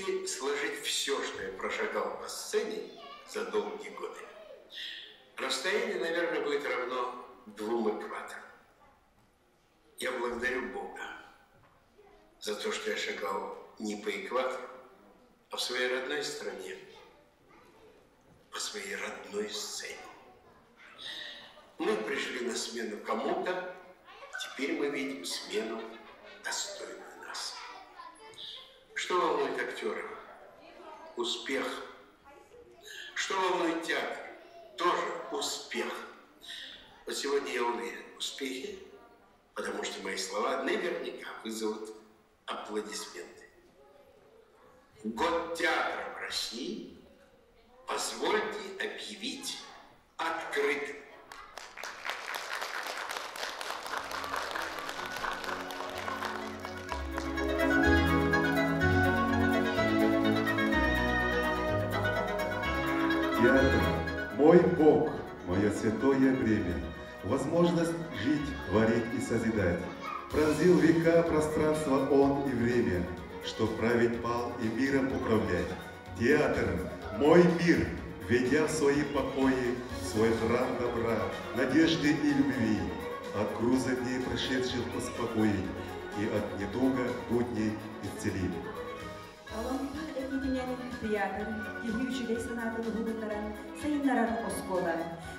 Если сложить все, что я прошагал по сцене за долгие годы, расстояние, наверное, будет равно двум экваторам. Я благодарю Бога за то, что я шагал не по экватору, а в своей родной стране, по своей родной сцене. Мы пришли на смену кому-то, теперь мы видим смену, достойную нас. Что волнует актера? Успех. Что волнует театр? Тоже успех. Вот сегодня я уверен в успехе, потому что мои слова наверняка вызовут аплодисменты. Год театра в России позвольте объявить открытым. Театр – мой Бог, мое святое бремя, возможность жить, творить и созидать. Пронзил века пространство он и время, что править пал и миром управлять. Театр – мой мир, ведя в свои покои свой храм добра, надежды и любви, от груза дней прошедших успокоить и от недуга будней исцелить. Алампа этиитинэн тыйаатыр киһи үчүгэй санаатын уһугуннаран сайыннарар оскуола.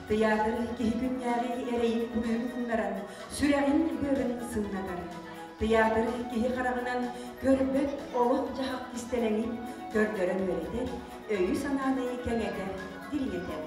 Тыйаатыр киһи күннээҕи эрэйин буруйун умнаран, сүрэҕин быарын сымнатар. Тыйаатыр киһи хараҕынан көрбөт олох-дьаһах кистэлэҥин көрдөрөн үөрэтэр, өйү-санааны кэҥэтэр, дириҥэтэр.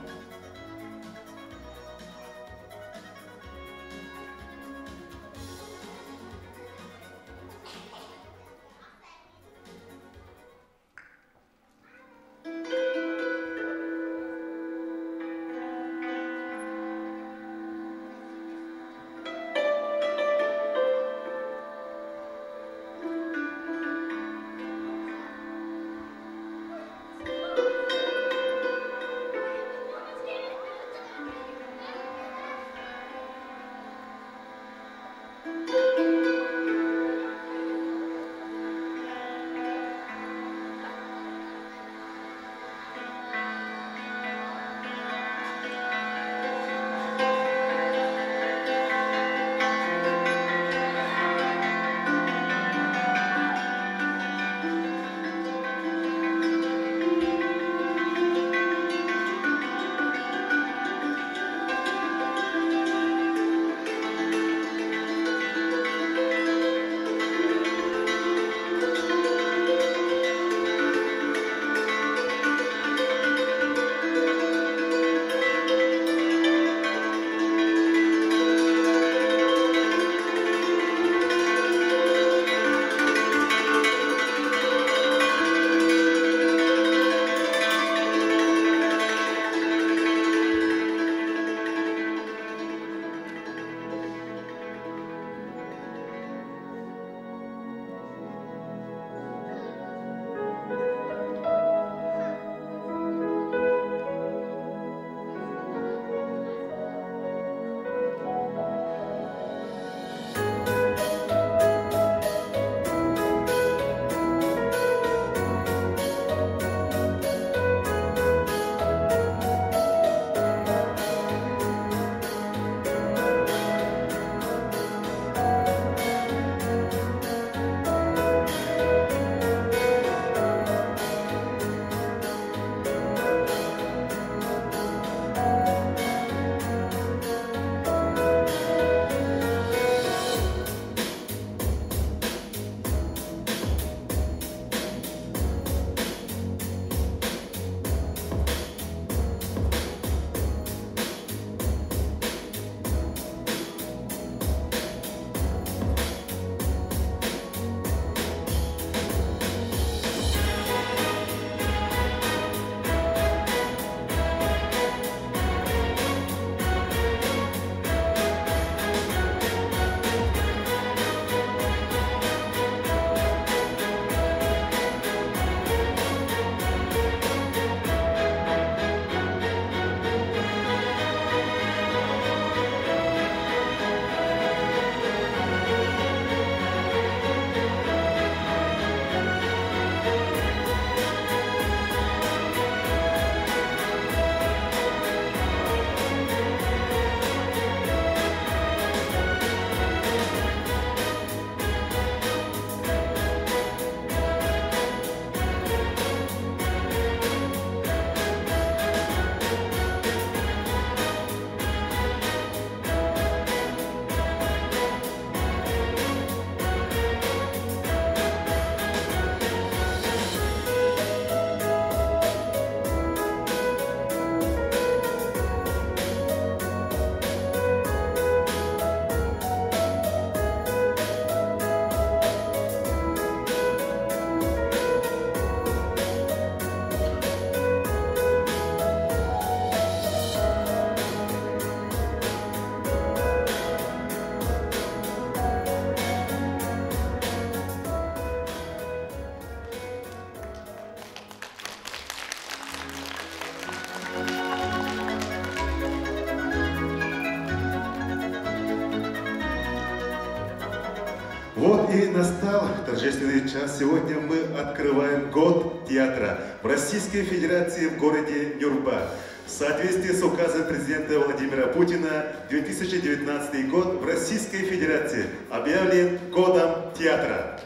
и настал торжественный час. Сегодня мы открываем год театра в Российской Федерации в городе Нюрба. В соответствии с указом президента Владимира Путина, 2019 год в Российской Федерации объявлен годом театра.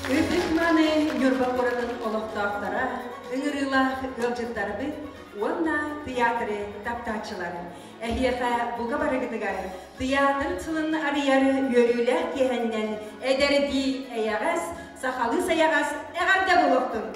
Ытык-мааны Ньурба куоратын олохтоохторо, ыҥырыылаах ыалдьыттарбыт уонна тыйаатыры таптааччылар! Эһиэхэ бука барыгытыгар тыйаатыр сылын арыйар үөрүүлээх киэһэннэн эдэрдии эйэҕэс, сахалыы сайаҕас эҕэрдэ буолуохтун!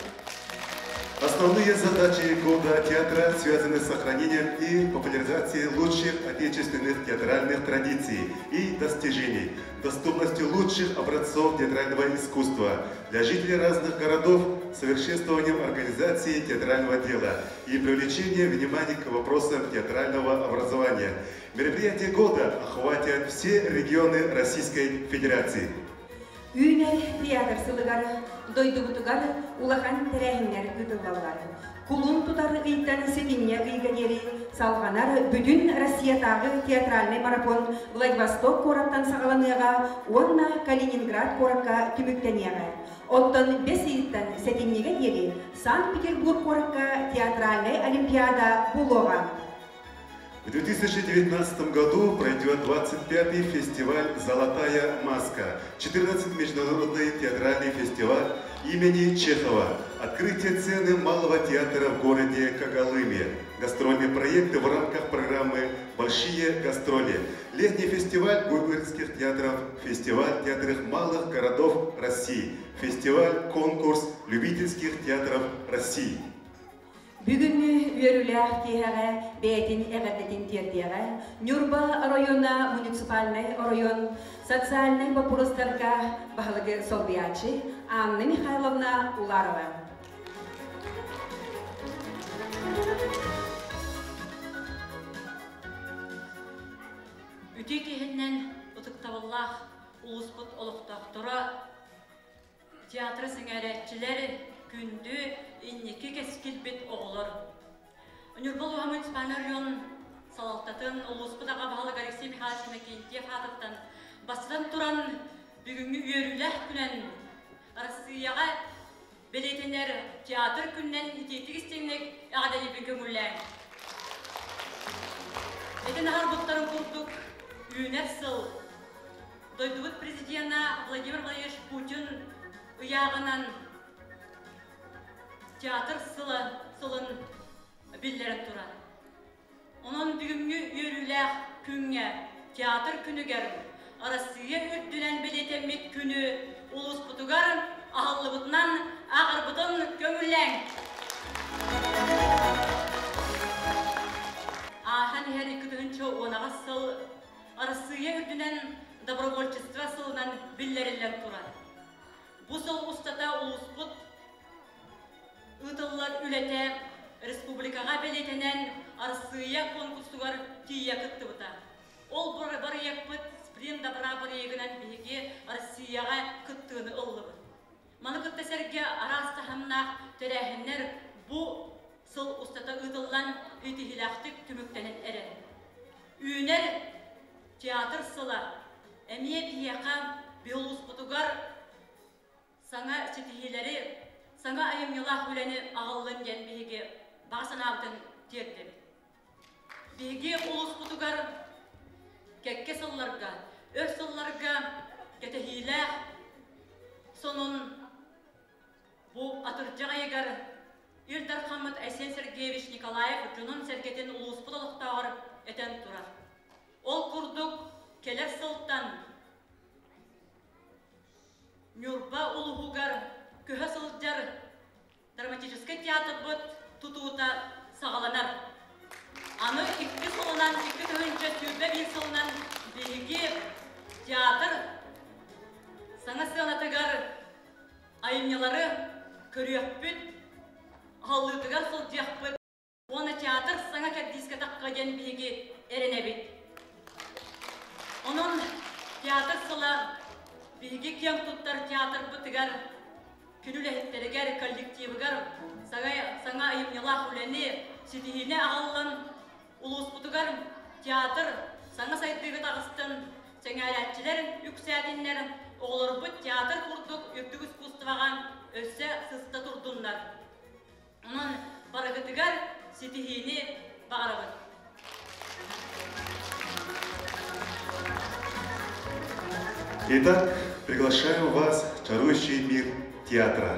Основные задачи года театра связаны с сохранением и популяризацией лучших отечественных театральных традиций и достижений, доступностью лучших образцов театрального искусства для жителей разных городов, совершенствованием организации театрального дела и привлечением внимания к вопросам театрального образования. Мероприятия года охватят все регионы Российской Федерации. Үүнэр театр сылыгар дойдубутугар улахан тэрээһиннэр ыытыллаллар. Кулун тутар ыйтан сэтинньи ыйга диэри салҕанар Бүтүн Россиятааҕы театральнай марафон Владивосток куораттан саҕаланыаҕа уонна Калининград куоракка түмүктэниэҕэ. Оттон бэс ыйыттан сэтинньигэ диэри Санкт-Петербург куоракка театральнай олимпиада буолуоҕа. В 2019 году пройдет 25-й фестиваль «Золотая маска», 14 международный театральный фестиваль имени Чехова, открытие сцены Малого театра в городе Когалыме, гастрольные проекты в рамках программы «Большие гастроли», летний фестиваль губернских театров, фестиваль театров малых городов России, фестиваль-конкурс любительских театров России. Бүгүҥҥү үөрүүлээх киэһэҕэ бэйэтин эҕэрдэтин тиэрдиэҕэ Ньурба оройуона муниципальнай оройуон социальнай боппуруостарга баһылыгы солбуйааччы Анна Михайловна Уларова. Үтүө киһиннэн ытыктабыллаах улууспут олохтоохторо Театры сэҥээрээччилэр, күндү, инники кэскилбит оҕолор. Ньурба улууһа муниципальнай оройуон салалтатын улууспут аҕа баһылык Алексей Михайлович Иннокентьев аатыттан бастатан туран бүгүҥҥү үөрүүлээх күнэн Арассыыйаҕа бэлиэтэнэр театр күнүнэн итиитик истиҥник эҕэрдэлиирбин көҥүллээҥ. Этэн аһарбыттарын курдук, үүнэр сыл Дойдубут президена Владимир Владимирович Путин ыйааҕынан театр сыла сылын биллэрэн турар. Онон бүгүҥҥү үөрүүлээх күҥҥэ театр күнүгэр Арассыыйа үрдүнэн бэлиэтэммит күнү улууспутугар аһыллыбытынан ааҕарбытын көҥүллээҥ! Ааһан иһэр 2018 сыл Арассыыйа үрдүнэн добровольчество сылынан биллэриллэн турар. Бу сыл устата улууспут ыытыллар үлэтэ республикаҕа бэлиэтэнэн Арассыыйа конкурсугар тиийэ кыттыбыта. Ол бырайыакпыт Спринт добра бырайыагынан биһиги Россияҕа кыттыыны ыллыбыт. Маны кытта сэргэ араас таһымнаах тэрээһиннэр бу сыл устата ыытыллан итиһилээхтик түмүктэнэн эрэр. Үүнэр театр сыла эмиэ биһиэхэ Белоруспутугар саҥа ситиһиилэри, саҥа айымньылаах үлэни аҕаллын диэн биһиги баҕа санаабытын тиэрдэбит. Биһиги улууспутугар кэккэ сылларга, өр сылларга кэтэһиилээх сонун Бу атырдьах ыйыгар Ил Дархаммыт Айсен Сергеевич Николаев дьонун-сэргэтин улууспут олохтооҕор этэн турар. Ол курдук, кэлэр сылтан Ньурба улууһугар көһө сылдьар драматическай театрбыт тутуута саҕаланар. Аны икки сылынан, 2021 сылынан биһиги театр саҥа сыанатыгар айымньылары көрүөхпүт, аһыллыытыгар сылдьыахпыт уонна театр саҥа кэрдиискэ тахха диэн биһиги эрэнэбит. Онон театр сыла биһиги киэн туттар театрбытыгар, күн үлэһиттэригэр, коллективыгар саҥа, саҥа айымньылаах үлэни, ситиһиини аҕаллан улууспутугар театр саҥа сайдыыга таҕыстын, сэҥээрээччилэр үксээтиннэр. Оҕолорбут театр курдук үрдүк искусствоҕа өссө сыста турдуннар. Онон барыгытыгар ситиһиини баҕарабыт. Итак, приглашаем вас в чарующий мир театра.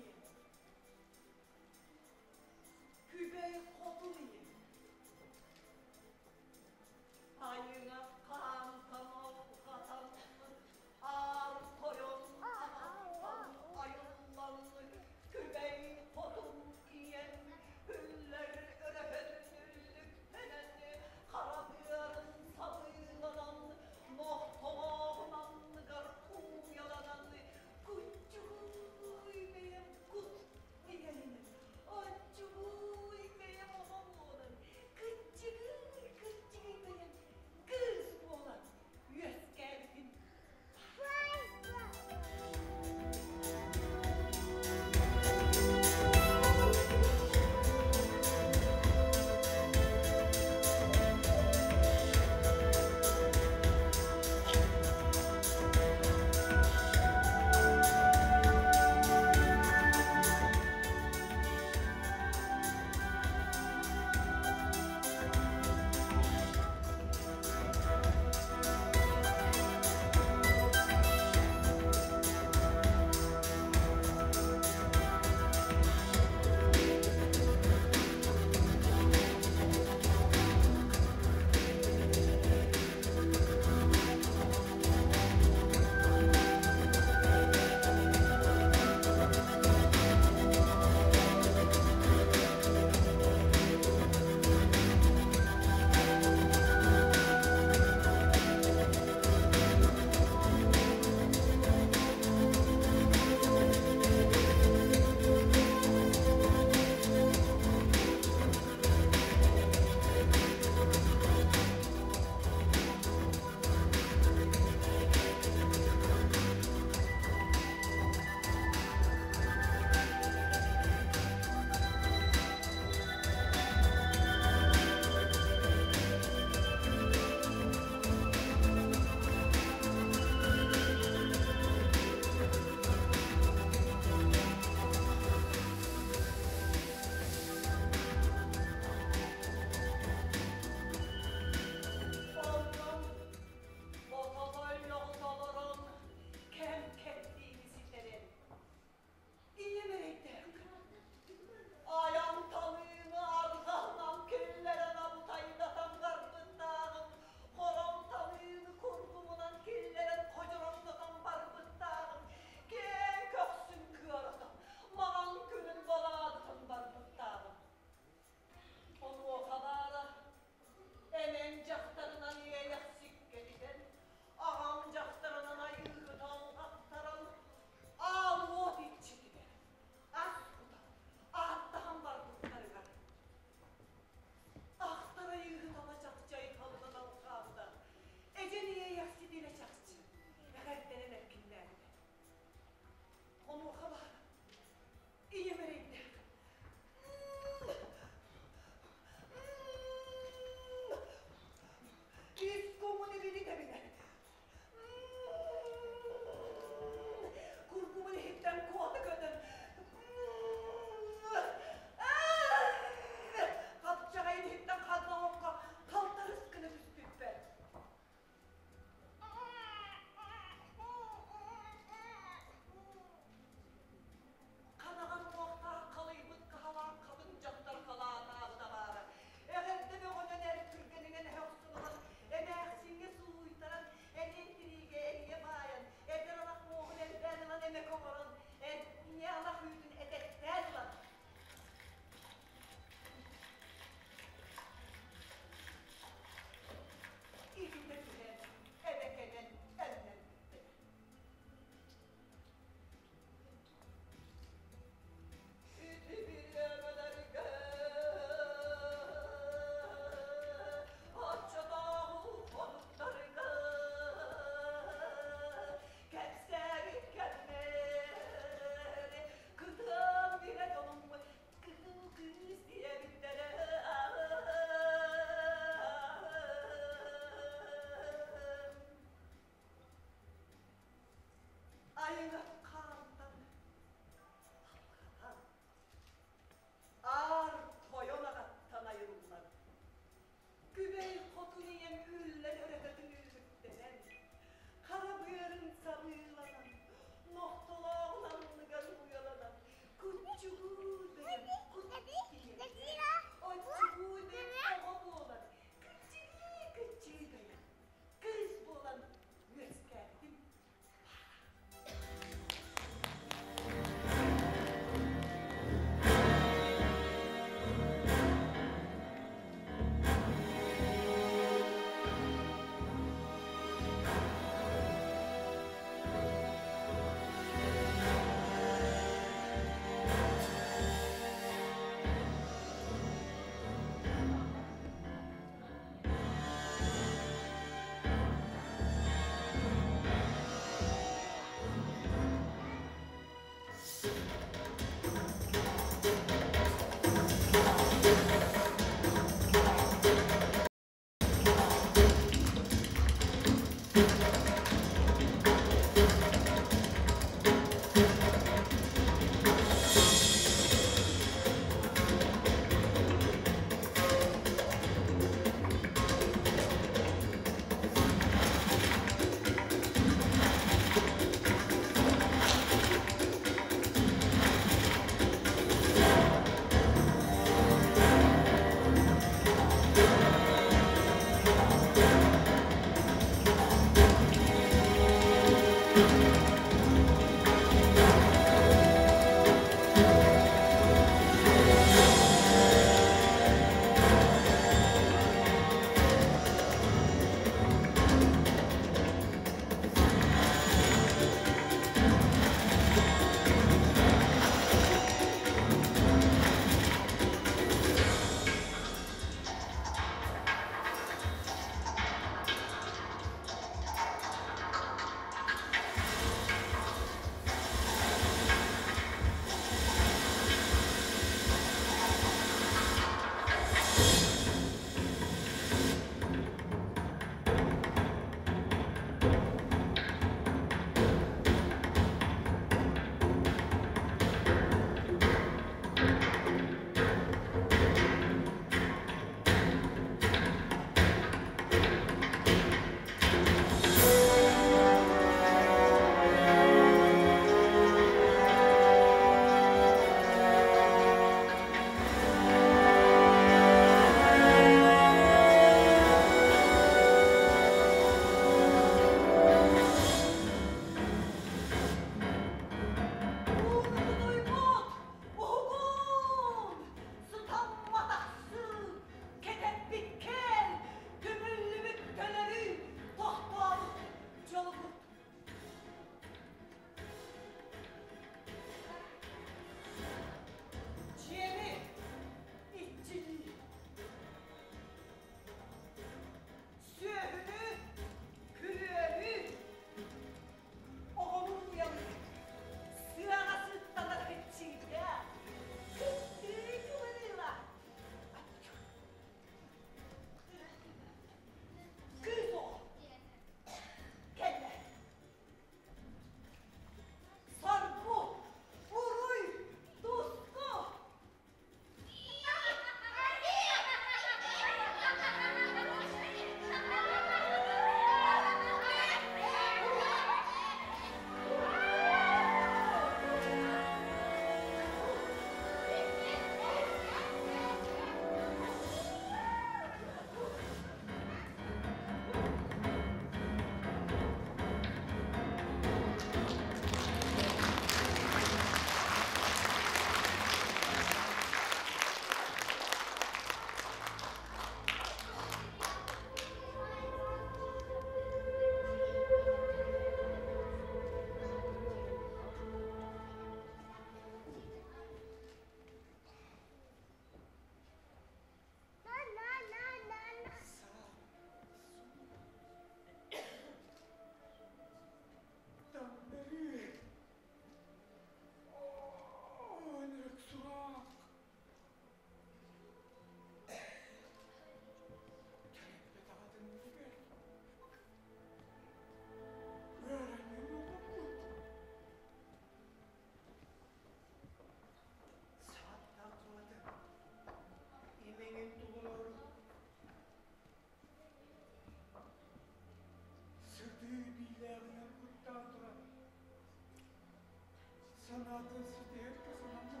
Санаатын ситиһэргэ сананна.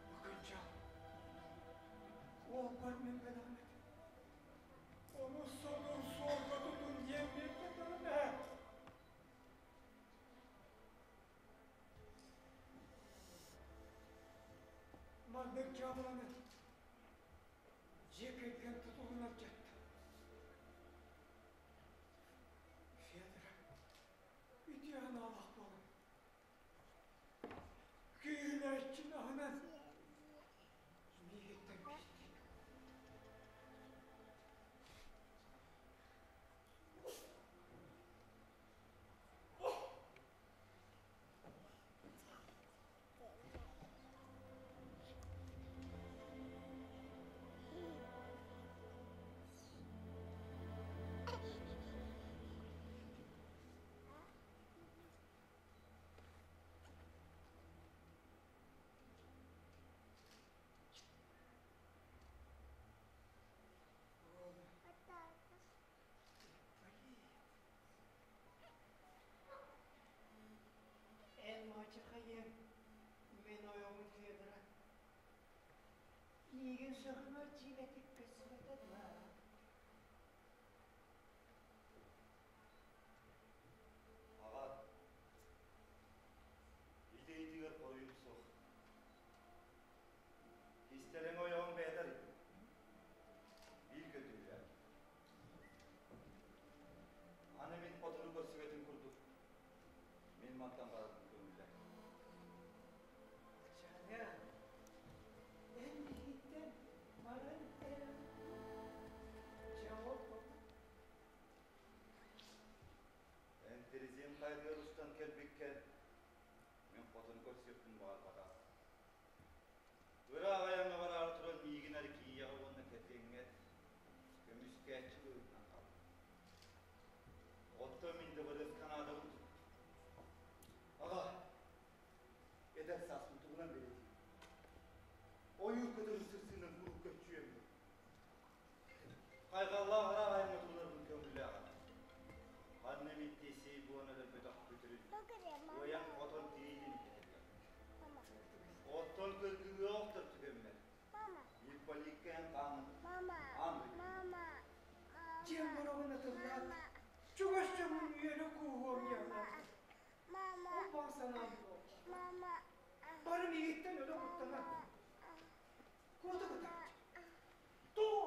Бу күнчал уолбар мин бэлэҕим этим. Ону содур суолга тутун диэн биэрбэтэҕим ээ. Маннык дьаабыланы дьиэ кэргэн тутулун алдьатта. Федора, үтүө анаалаах буолан, күүһүлээччин аһынан миигиттэн биэрдик. Эн мачехайым, мин ойоҕум Федора. Миигин сөҕүмэр дьиибэтик көстүбэтэ дуо? Аҕа, ити ыйытыгар хоруйум суох. Кистэлэҥ ойоҕум бэйэтэ арыйбыт. Биир көтүүлээх. Аны мин хотуну көрсүбэтим курдук, мин мантан барарбын көҥүллээ. Чаня, эн биһиттэн баран эрэн дьэ ол Эн Терезин хайатыгар устан кэлбиккэр, мин хотуну көрсүөхпүн баҕарбатах. Ыраах айаҥҥа бараары туран миигин Аркияҕа уонна кэргэҥҥэр көмүскээччи быһыытынан хаалбыт. Оттон мин дыбарыас Канадабын туттум. Аҕа, эдэр сааспын тугунан бэлиэтиибин? Ойуур көтөрүн сырсыынан куруук көччүйөм дуо? Хайҕаллаах ыраах айаҥҥа турунарбын көҥүллээҕим. Ханна эмит тиэсэй буолан өлөрбөтөх күтүрүн, кыайан-хотон тириитин илдьитиллэр. Оттон кыргыһыа охтор түгэммэр, Ипполикка эн хааҥҥын аан дойду. Дьиэм бороҕун атыллаат, чугас дьоммун үөрэ кууһуом диэҕинэ, ол баҕа санаам буолла. Бары миигиттэн өлө куттанан, куота кытааччы. Тоҕо?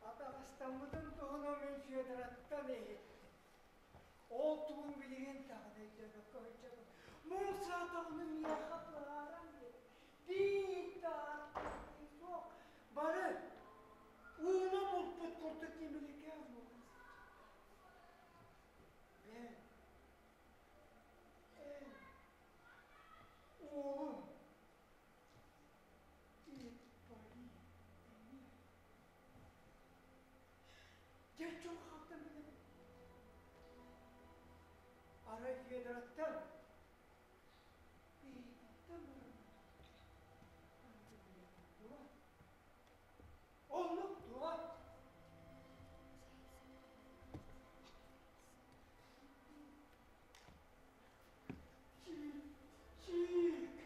Атаҕастаммытын туһунан мин Федораттан иһиттим. Ол тугун билигин даҕаны өйдөөбөккө сылдьабын. Муҥ саатаҕына миэхэ быһааран биэр. Биир да ааттаах суох. Бары ууну булпут курдук тимирикээн буолан сылдьаллар. Бэл, эн, уолум, Ипполит эмиэ. Дьэ чуҥхаттан билэбин. Арай Федораттан Иринаттан баран дуо? Оннук дуо? Чиик!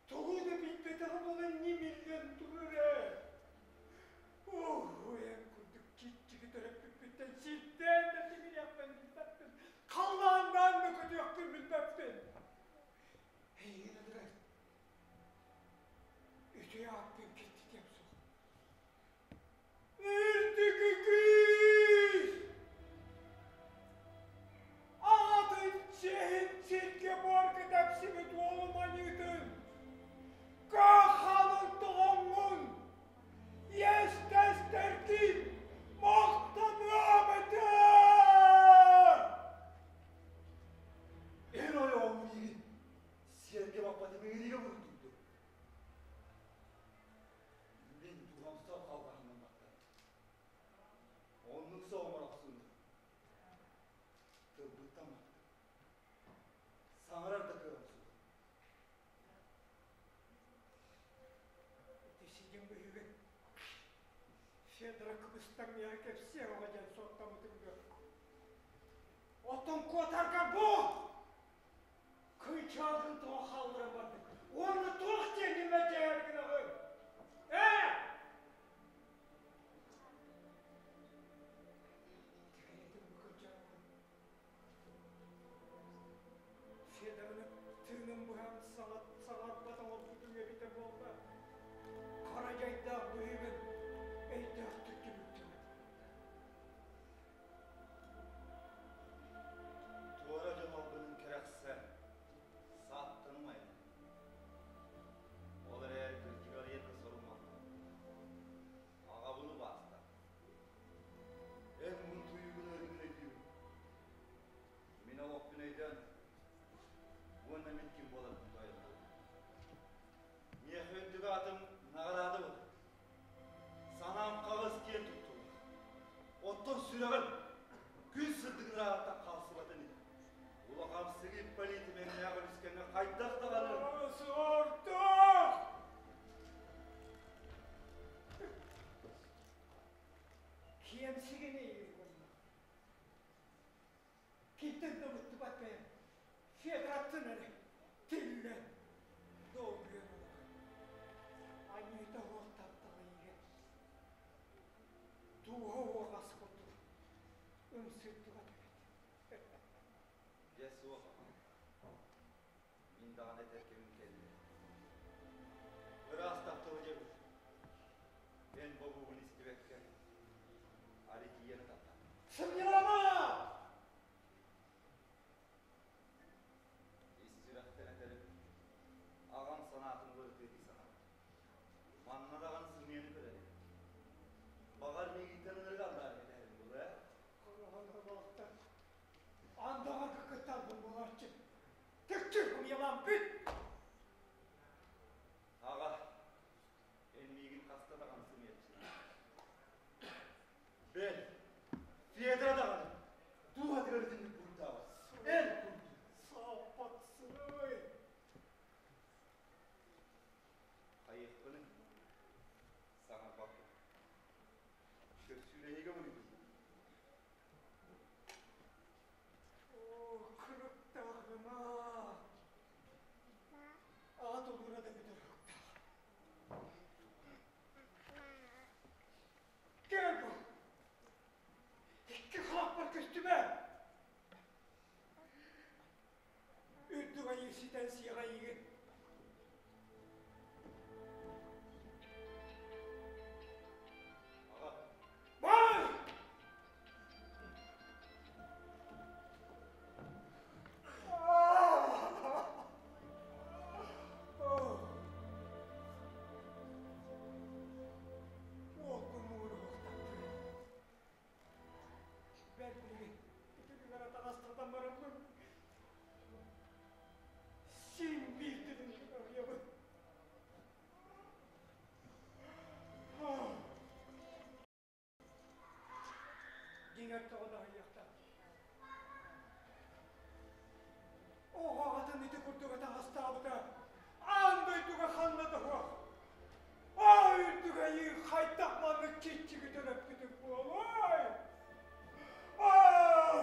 Тугу да билбэтэҕим буолан ньимиллэн турар ээ. Оо, эн курдук чиччиги төрөппүппүттэн сирдээн да тимириэхпин билбэппин. Халлааннаан Федора кыбыстан миэхэ кэпсиэх оҕо диэн суоттаммытым дуо? Оттон куотарга бу! Кыычаалгын тоҕо хаалларан бардыҥ? Уонна туох диэн имэдьээр гынаҕын? Ээ! Тигиэтим бу кырдьаҕаһын. Федораны тыынын быһан саҥарбат оҥорбутуҥ эбитэ буолла. Хара дьайдаах быһыыгын өйдөөхтүк түмүктэммит. Туора дьон албынын кэрэхсэ, сааттанымай. Ол эрээри кырдьыгалыйан да соруммаппын. Аҕабын убаастаа. Эн мунтуйугун өрүгүн өйдүүбүн. Мин олохпун өйдөөн уонна мин ким буоларбын туойаллар. Миэхэ үрдүк аатым наҕараада буолар. Санаам хаҕыс киэн туттулар. Оттон сүрэҕим күн сырдыгын ыраахтан хаалсыбатын иһин. Улахан сыгый политимэннээх өрүскэҥҥэ хайдах даҕаны Суортуох! Киэмсигин эйиир Киттэн да муттубат бэйэм Федраттан эрэ тиллэн долгуйан олорон аньыыта уох таптала иирэн дууһа уоҕас курдук ымсыырдыбат эбит. Дьэ суох Мин даҕаны этэр кэмим кэллэ. Ыраас тапталы дьэбит. Эн бобуугун истибэккэ, Аритияны таптаатым. Сымньылама! Ис сүрэхтэн этэрим, аҕам санаатын уларытыа дии санаабыт. Манна даҕаны сымыйаны көрөр эбит. Баҕар миигиттэн ынырык аллаары кэтэһэрим буолуо ээ? Кураһан балыктар андаҕарга кытталбын буолааччы. Түкчү умьялаан бүт! Аҕа, эн миигин хаста даҕаны сымыйаччы. Бэл, Федора даҕаны дууһатыгар итинник буруйдаабат. Эн курдук. Сааппат сырай! Хайыахпыный? Саҥарбаппын. Көссүүлэһиигэ буруйдум. Оо, кырыктаҕына! Аат олуура да бүтэр уһуктаах. Кэл бу! Икки хааппар көстүмэ! Үрдүк айыы ситэн сиэҕэ эйигин. Аҕа. Бай! Уолгун муҥур уһуктаттым. Бэл билигин ити күннэр атаҕастатан бараммын син биир тылын арыйабын. Дьиҥэр тоҕо да аһыйыахтаах. Оҕо аҕатын ити курдук атаҕастаабыта аан дойдуга ханна да суох. Ой, үрдүк айыы хайдах маннык чиччиги төрөппүтүм буолуой? Аа!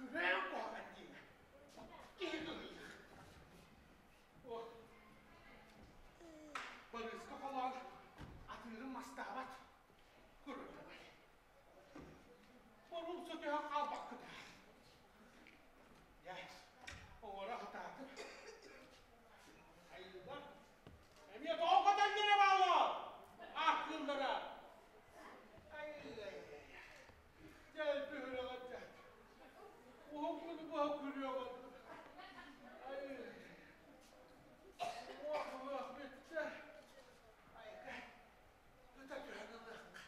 Күрээн куһаҕан диэмэ. Киһи кыһыйар. О, Барыыска холоон атыырын мастаабат. Көрүллэбэй. Боруумса түһэн хаалбаккыт ээ. Дьэ, оҥоро сатаатым. Айыылар эмиэ тоҕо көтөллөрө буолуо? Ааттыыллара. Ай-ай-ай. Дьэ, бөһүөлэҕэр дьэ. Уһун күнү быһа күрүөҕүн. Ай, уох бүттэ. Айка, ыта түһэн ылыахха.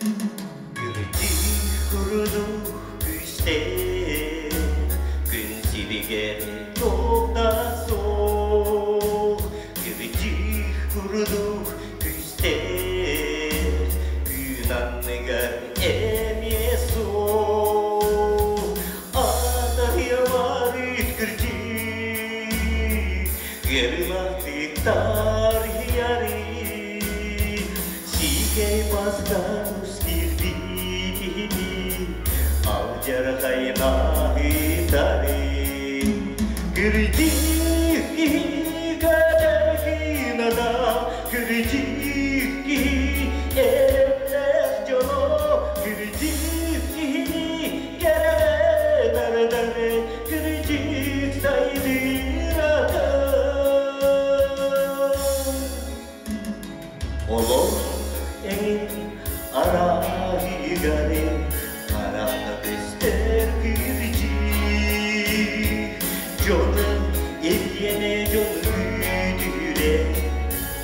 Кырдьыы курдук күүстээх, күн сиригэр туох да суох. Кырдьыы курдук күүстээх, күн анныгар эмиэ суох. Атарыйабарыт кырдьыы, ыарыылаахтык тарыйарыы. Сиикэй бастан киирбитини алдьархайнаһытары Кырдьык киһи кадархинада кырдьык киһи эрэллээх дьоно кырдьык киһини кэрэҕэ тардары кырдьык сайдыырата Олох эҥин арааһыгар харахха көстөр кырдьык Дьону итиэнэ дьону күүтүрэ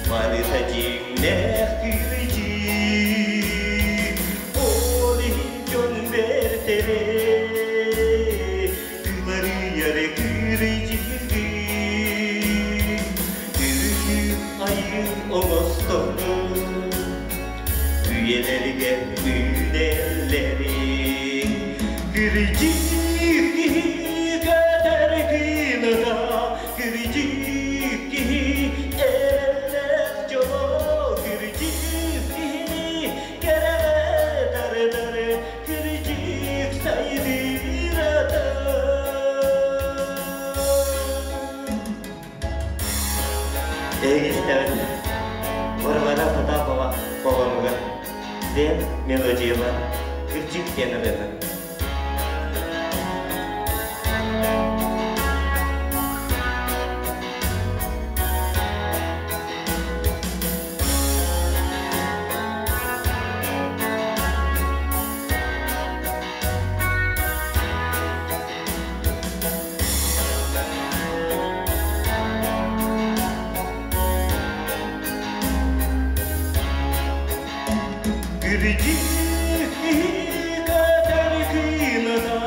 барыта дьиҥнээх кырдьык Ол иһин дьон бэртэрэ кыларыйар кырдьыгы Үрүҥ айыы оҥостон үйэлэргэ үүнэллэрин Кырдьык киһи көтөр кыыныта, кырдьык киһи эрэллээх дьоло, кырдьык киһини кэрэҕэ тардар, кырдьык сайдыырата. Эһигиттэн Варвара Потапова холонугар диэн мелодияла кырдьык диэн ырыата. Кырдьык киһи катар кыынана,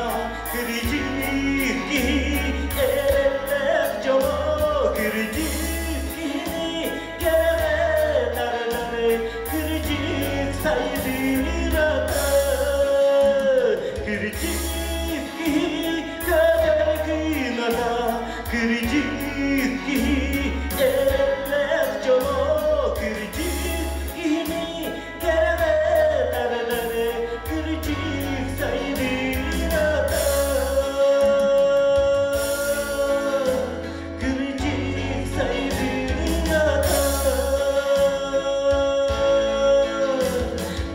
кырдьык киһи эрэллээх дьоло, кырдьык киһини кэрэҕэ тардар, кырдьык сайдыырата. Кырдьык киһи катар кыыната, кырдьык киһи эрэллээх дьоло, кырдьык киһини кэрэҕэ тардар, кырдьык сайдыырата. Кырдьык сайдыырата.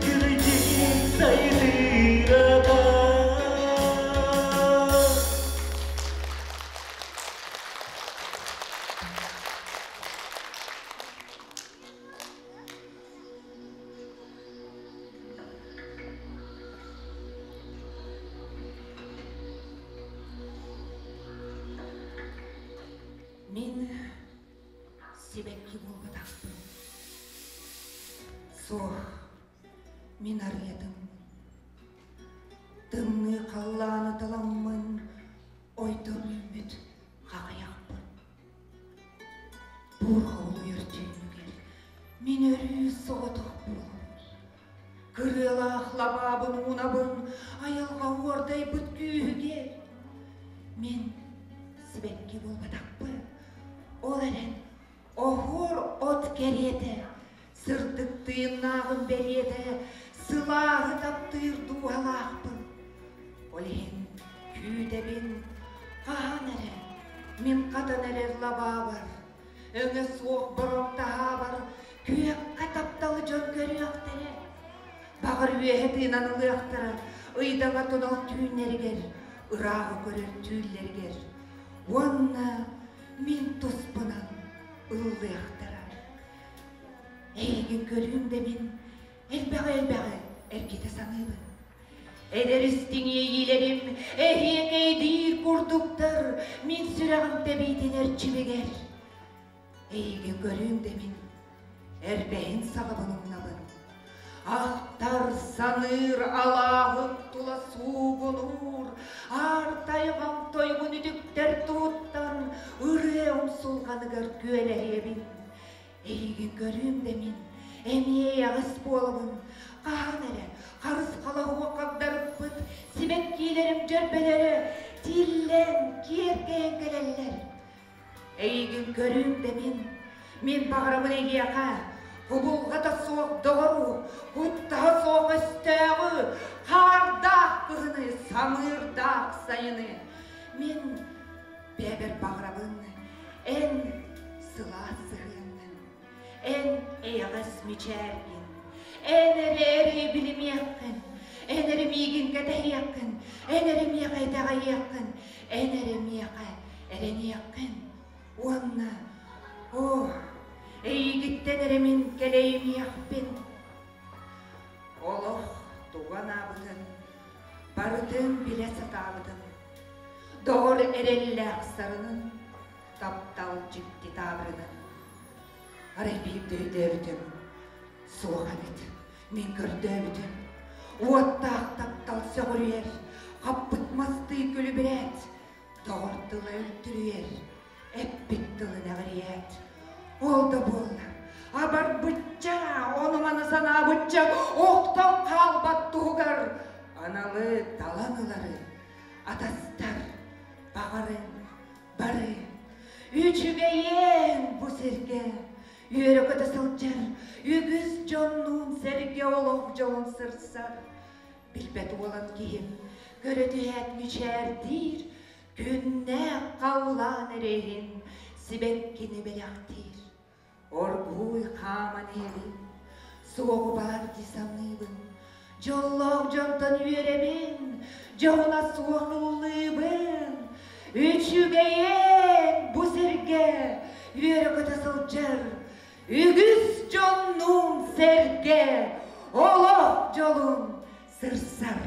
Кырдьык сайдыырата. Мин сибэкки буолбатахпын. Суох, мин арыйатым. Тымныы халлааны таламмын, ойдом үүммүт хаҕыйахпын. Буурҕа улуйар түүнүгэр мин өрүү соҕотох буолабын. Кырыалаах лабаабын уунабын айылҕа уордайбыт күүһүгэр. Мин сибэкки буолбатахпын, ол эрэн оһуор от кэриэтэ, сырдык тыыннааҕым бэлиэтэ, сылааһы таптыыр дууһалаахпын. Ол иһин күүтэбин хаһан эрэ мин хатан эрэр лабаабар, өҥө суох бороҥ таһаабар күөххэ тапталы дьон көрүөхтэрэ. Баҕар үөһэ тыынан ылыахтара, ыйдаҥа тунал түүннэригэр, ырааҕы көрөр түүллэригэр. Уонна мин туспунан ыллыахтара. Эйигин көрүүм да мин элбэҕи-элбэҕи эргитэ саныыбын. Эдэр истиҥ иэйиилэрим эһиэкэйдиир курдуктар мин сүрэҕим тэбиитин эрчимигэр. Эйигин көрүүм да мин эрбэһин саҕабын умнабын. Ахтар саныыр алааһын тула суугунуур, аар тайҕам тойгун үтүктэр туһуттан ырыа умсулҕаныгар күөлэһийэбин. Эйигин көрүүм да мин, эмиэ эйэҕэс буолабын, хаһан эрэ харысхала уоххагдарыппыт сибэккиилэрим дьөрбөлөрө тиллэн, киэркэйэн кэлэллэр. Эйигин көрүүм да мин, мин баҕарабын эйиэхэ, кубулҕата суох доҕору, куттаһа суох өстөөҕү, хаардаах кыһыны, самыырдаах сайыны. Мин бэйэбэр баҕарабын, эн сылаас сыһыаҥҥын, эн эйэҕэс мичээргин, эн эрэ эрэ билимиэххин, эн эрэ миигин кэтэһиэххин, эн эрэ миэхэ итэҕэйиэххин, эн эрэ миэхэ эрэниэххин уонна оо, эйигиттэн эрэ мин кэлэйимиэхпин. Олох тугу анаабытын барытын билэ сатаабытым. Доҕор эрэллээх сарынын, таптал дьикти таабырынын. Арай биирдэ өйдөөбүтүм, суох эбит, мин көрдөөбүтүм. Уоттаах таптал сөҕүрүйэр, хаппыт мастыы күлүбүрээт, доҕор тыла үлтүрүйэр, эппит тылын эҕирийээт. Ол да буоллар, абарбычча, ону-маны санаабычча охтон хаалбат туһугар аналы талан ылары атастар баҕарыҥ бары. Үчүгэйиэн бу сиргэ үөрэ-көтө сылдьар үгүс дьоннуун сэргэ олох дьолун сырсар. Билбэт уолан киһим көрө түһээт мичээрдиир, күннээх халлаан эрэйин сибэккини бэлэхтиир. Оргууй хааман иһэбин, суоҕу баар дии саныыбын, дьоллоох дьонтон үөрэбин, дьоһуна суох ыллыыбын. Үчүгэйин бу сиргэ үөрэ-көтө сылдьар үгүс дьоннуун сэргэ олох дьолун сырсар.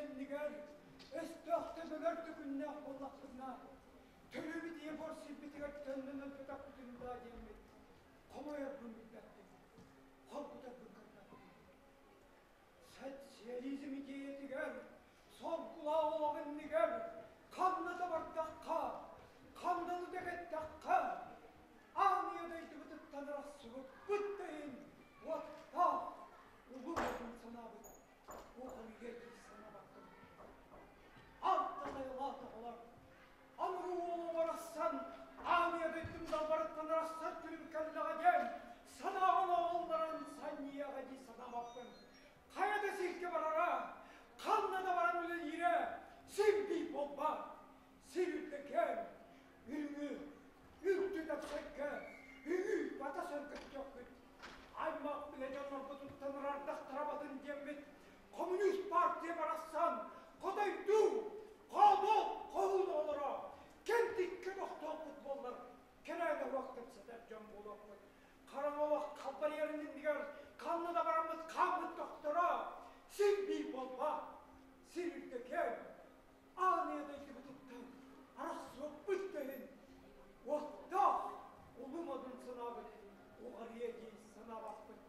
иннигэр өстөөх төбөлөр төкүннээх буоллахпытына, төрүүбүт ийэ бор сирбитигэр төннөн өлбөтөхпүтүн даа диэммит, хомойорбун билбэппин, хоргутарбын көрбөппүн. Социализм идиэйэтигэр, соргулаах олох иннигэр ханна да бардахха, ханнаны да кэттэххэ, аан ийэ дойдубутуттан арахсыбыппыт да иһин уоттаах улуу модун санаабыт уохалыйыа дии санаабаппын. Алтан оҕолор, аныгы уолу барахсан аан ийэ дойдум далбарыттан арахсар күнүм кэллэҕэ диэн санааҕын оҕоллорон санньыйаҕа дии санаабаппын. Хайа да сиргэ барара, ханна да баран үлэлиирэ син биир буолбат. Сир үрдэкээн, үрүҥү, үрдү тапсарга, үҥүү бата сөргөттөхпүт. Аймах билэ дьоннорбутуттан ырардахтарабатын диэммит, коммунист партия барахсан хотойдуу, хоодуот хоһуун оҕолоро кэнтиккэ тохтоохпут буоллар, кэрээнэ уох кэпсэтэр дьон буолуохпут. Хараҥа олох халбарыйарын иннигэр ханна да бараммыт хааммыт тохторо, син биир буолбат, сир үрдэкээн, аан ийэ дойдубутуттан арахсыбаппыт да иһин, уоттаах улуу модун санаабыт уҕарыйа дии санаабаппыт.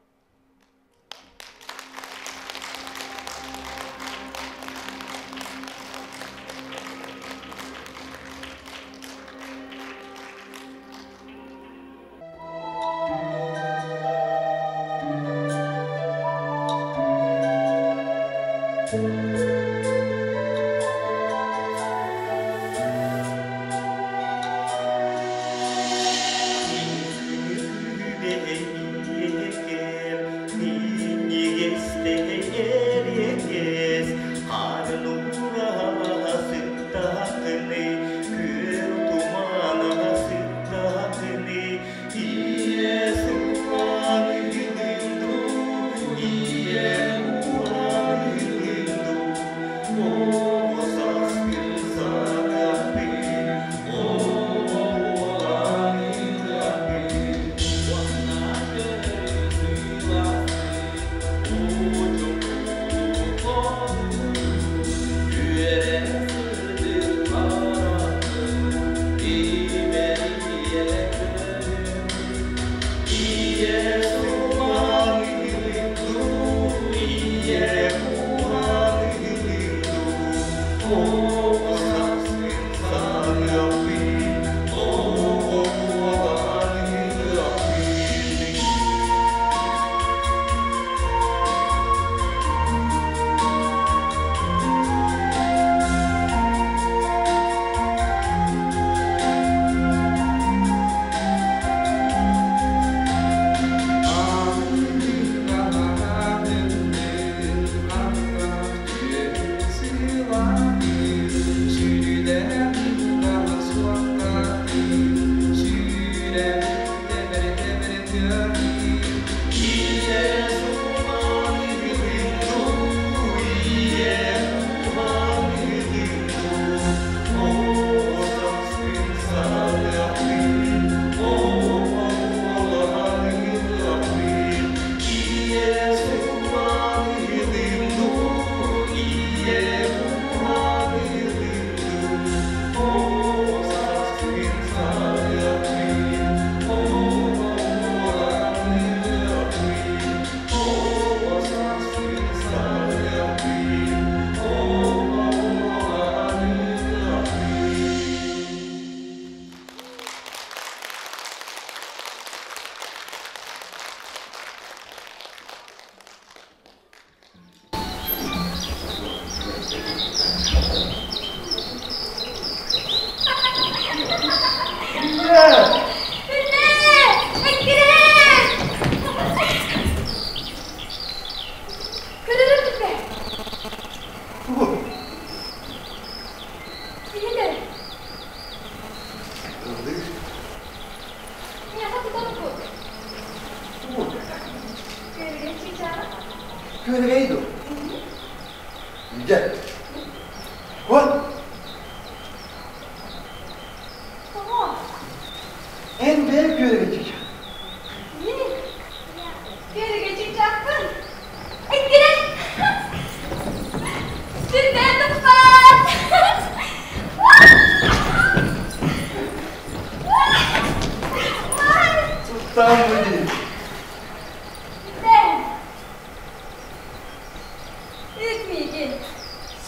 Диэн.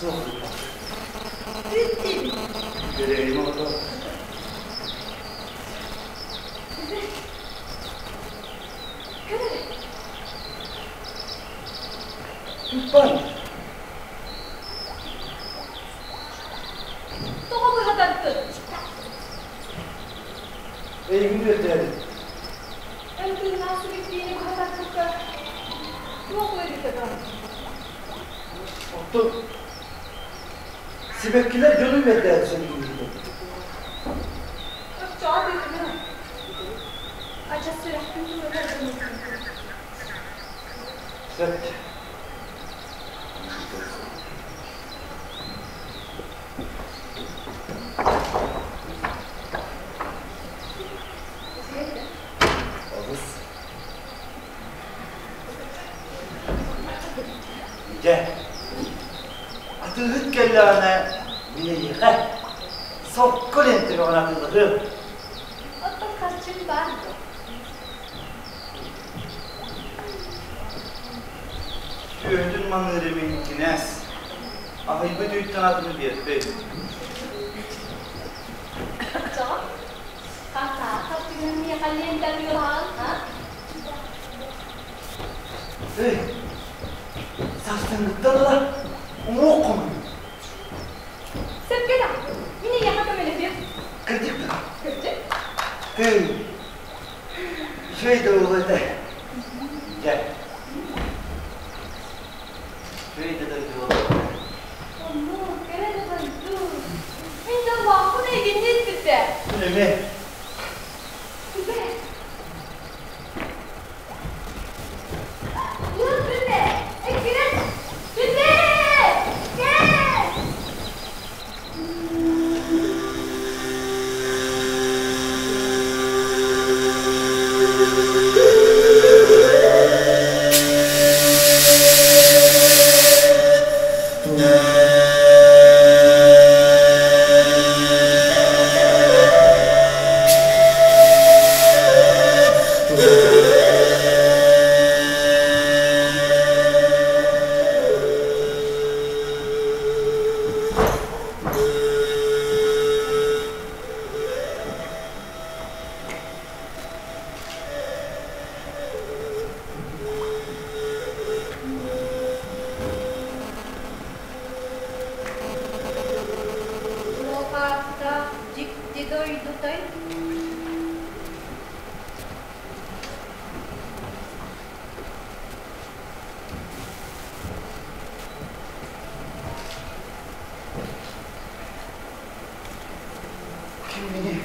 Суох. Бүттүбүт. Бэлэйим ото. Көрөр. Туппан. Тоҕо быһатардын? Эйигин үөрдээбит. Эн тыыннаах сибиккиини быһатарбыкка туох үөрүүтэ баар? Оттон сибэккилэр дьону үөрдээт сөбүлүүллэр. Оччоҕо тыытымын. Адьас сүрэхпин туруорар гыныппын. Сөп. Олус. Дьэ, атыыһыт кэллэҕинэ мин эйиэхэ сокко лиэнтэбэҕин атыылаһыам. Оттон харчым баар дуо? Сүөһүтүн маныыр имин кинээс, аһыйбыт үүттэн атыны биэрбит. Оччоҕо хантаа харчыгын миэхэ лиэнтэ атыылаһаҕын, а? Эй, сарсыҥҥыттан ыла уҥуох хомуйун. Сөпкө да, мин эйиэхэ көмөлөһүөм. Кырдьык да? Кырдьык. Тыый, үчүгэй да уол этэ. Дьэ. Үчүгэй да дойду буолла. Оннук, кэрэ да дойду. Мин дьоллоохпун эйигинниин сүрдэ. Мин эмиэ. Сүбэ. Ыал сүбэ! Эккирэн! Сүбэ! Кэл! Туох ааттаах дьикти дойдутай? Кимминий?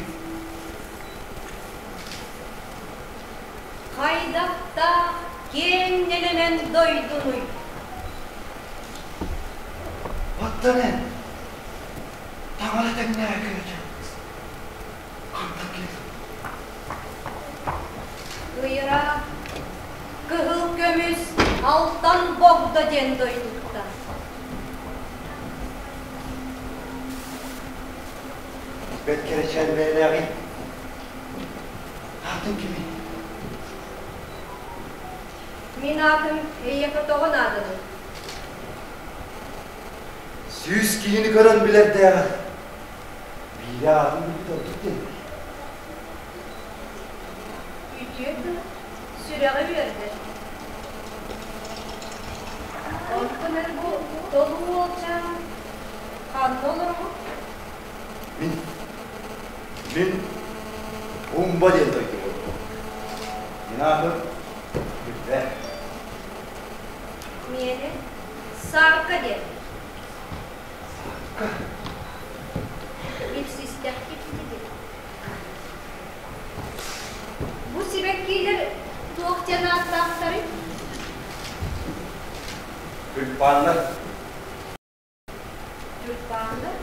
Хайдахтаах киэҥ нэлэмэн дойдунуй? Оттон эн таҥара тэҥнээх кыыча хантан кэллиҥ? Ыйыраах, кыһыл көмүс Алтан Богдо диэн дойдуттан. Бэрт кэрэчээн бэйэлээҕий. Аатыҥ кимий? Мин аатым эйиэхэ тоҕо нааданый? Сүүс киһини көрөн билэрдээҕэр биирэ аатын билбит ордук диэн. Үтүө тыл сүрэҕи үөрдэр. Онтон эр бу толуу уолчаан ханна олороҕун? Мин, мин Умба диэн дойдум олорбут. Мин аатым Күлбэ. Миэнэ Саарка диэн. Саарка? Билсистэхпит ини. Бу сибэккилэр туох диэн ааттаахтарый? Тюльпаннар. Тюльпаннар?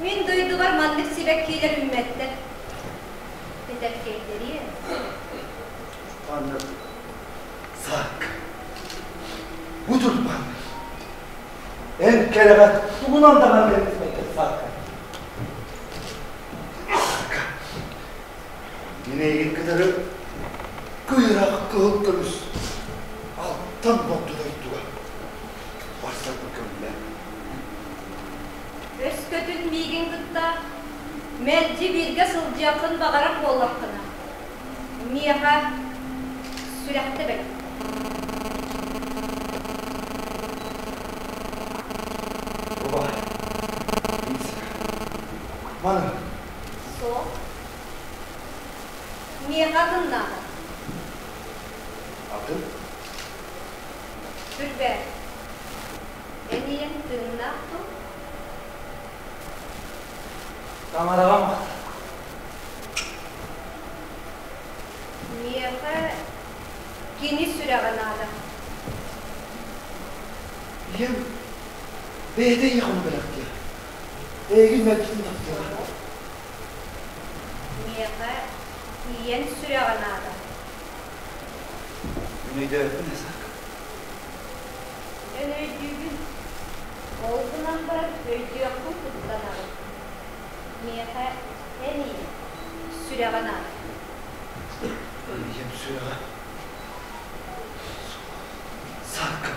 Мин дойдубар маннык сибэккилэр үүммэттэр. Тэтэркэйдэриэ. Тюльпаннар. Саак. Бу тюльпаннар. Эн кэрэҕэ тугунан даҕаны кэлбэккэ саакка. Саакка. Мин эйигин кытары кыйыраах кыһыл көмүс алтан борду дойдуга. Тахсарбын көҥүллээ. Өскөтүн миигин кытта мэлдьи бииргэ сылдьыаххын баҕарар буоллаххына, миэхэ сүрэхтэ бэрт. Бабай, Маны. Суох. Миэхэ атын наада. Атын? Түрбэ. Эн ийэҥ тыыннаах дуу? Таҥараҕа махтал. Миэхэ кини сүрэҕэ наада. Ийэм бэйэтэ ийэ хоно бэлэхтиэ. Эйигин мэлдьитин таптыаҕа. Миэхэ ийэҥ сүрэҕэ наада. Мин өйдөөбүппүн эсак. Эн өйдүүгүн. Ол гынан баран өйдүөххүн куттанаҕын. Миэхэ эн ийэҥ сүрэҕэ наада. Ийэм сүрэҕэ Саркы.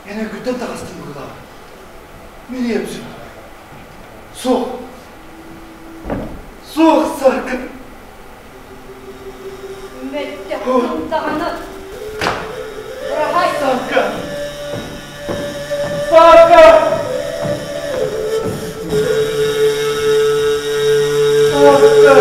Эн өйгүттэн таҕыстыҥ быһыылаах. Мин ийэм сүрэҕэ. Суох. Суох, Саркы. Мөлтөххүн даҕаны. Быраһай. Саркы. Саркы! Саркы!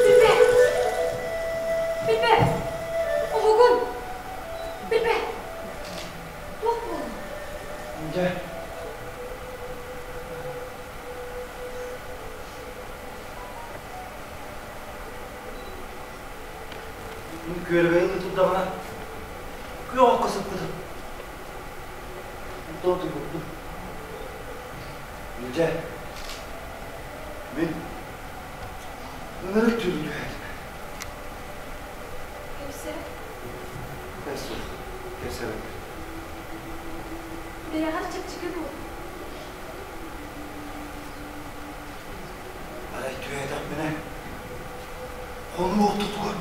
Билбэт! Билбэт! Уһугун! Билбэт! Туох буолла? Дьэ. Мин күөрэгэйин турдаҕына, күөх окко сыппытым. Онтон утуйбуппун. Дьэ, мин ынырык түүлү түһээтим. Кэпсээ. Суох, кэпсээбэппин. Бэйэҕэр чэпчэки буол. Арай түһээтэхпинэ, хонуу ортотугар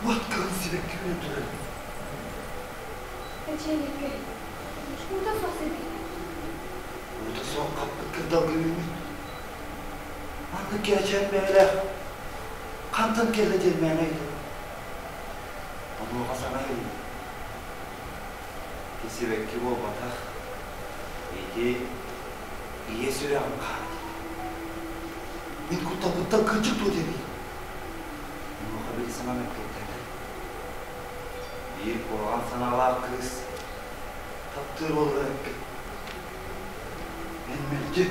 уот кыһыл сибэкки үүнэн турар эбит. Эчиэниккэ, уута суох сибэкки. Уута суох хаппыт кырдалга үүммүт. Маннык кэрэчээн бэйэлээх хантан кэллэ диэн мээнэ ыйытабын. Онуоха саҥа иһиллэр. Ити сибэкки буолбатах, ити ийэ сүрэҕим хаана диэтэ. Мин кутталбыттан кырдьык дуо диэбий? Онуоха били саҥам эппиэттээтэ. Биир куһаҕан санаалаах кыыс таптыыр уолугар эппит. Эн мэлдьи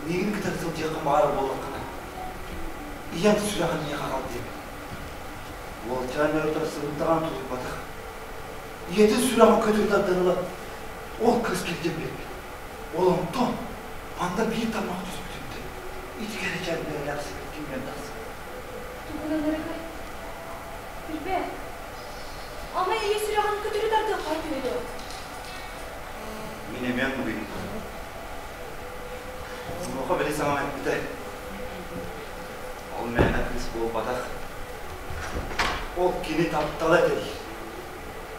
миигин кытары сылдьыаххын баҕарар буоллаххына, ийэҥ сүрэҕин миэхэ аҕал диэбит. Уолчаан өрө тахсыбын даҕаны тулуйбатах. Ийэтин сүрэҕин көтүрү тардан ылан, ол кыыс кирдьэн биэрбит. Ол онтон манна биир таммах түспүтүттэн ити кэрэчээн бэйэлээх сибэкки үүнэн тахсыбыт. Тугунан ырыгай? Билбэт. Ама ийэ сүрэҕин көтүрү тардыахха үтүө дуо? Мин эмиэ оннук ыйыттым. Онуоха били саҥам эппитэ. Ол мээнэ кыыс буолбатах. Ол кини таптала этэ диир.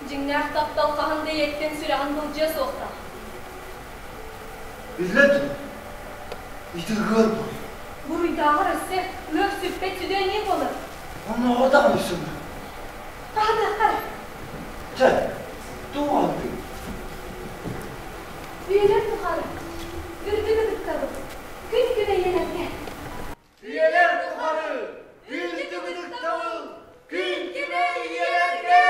Дьиҥнээх таптал хаһан да ийэттэн сүрэҕин былдьыа суохтаах. Биллэн турар, ити ыар буруй. Буруйдааҕар өссө ыар сүппэт сүдү аньыы буолар. Оннооҕор даҕаны сымна. Хаһытыаххар. Чэ, туох аҕалбытый? Үйэлэр тухары үрдүк ытыктабыл, күн күбэй ийэлэргэ. Үйэлэр тухары үрдүк ытыктабыл, күн күбэй ийэлэргэ!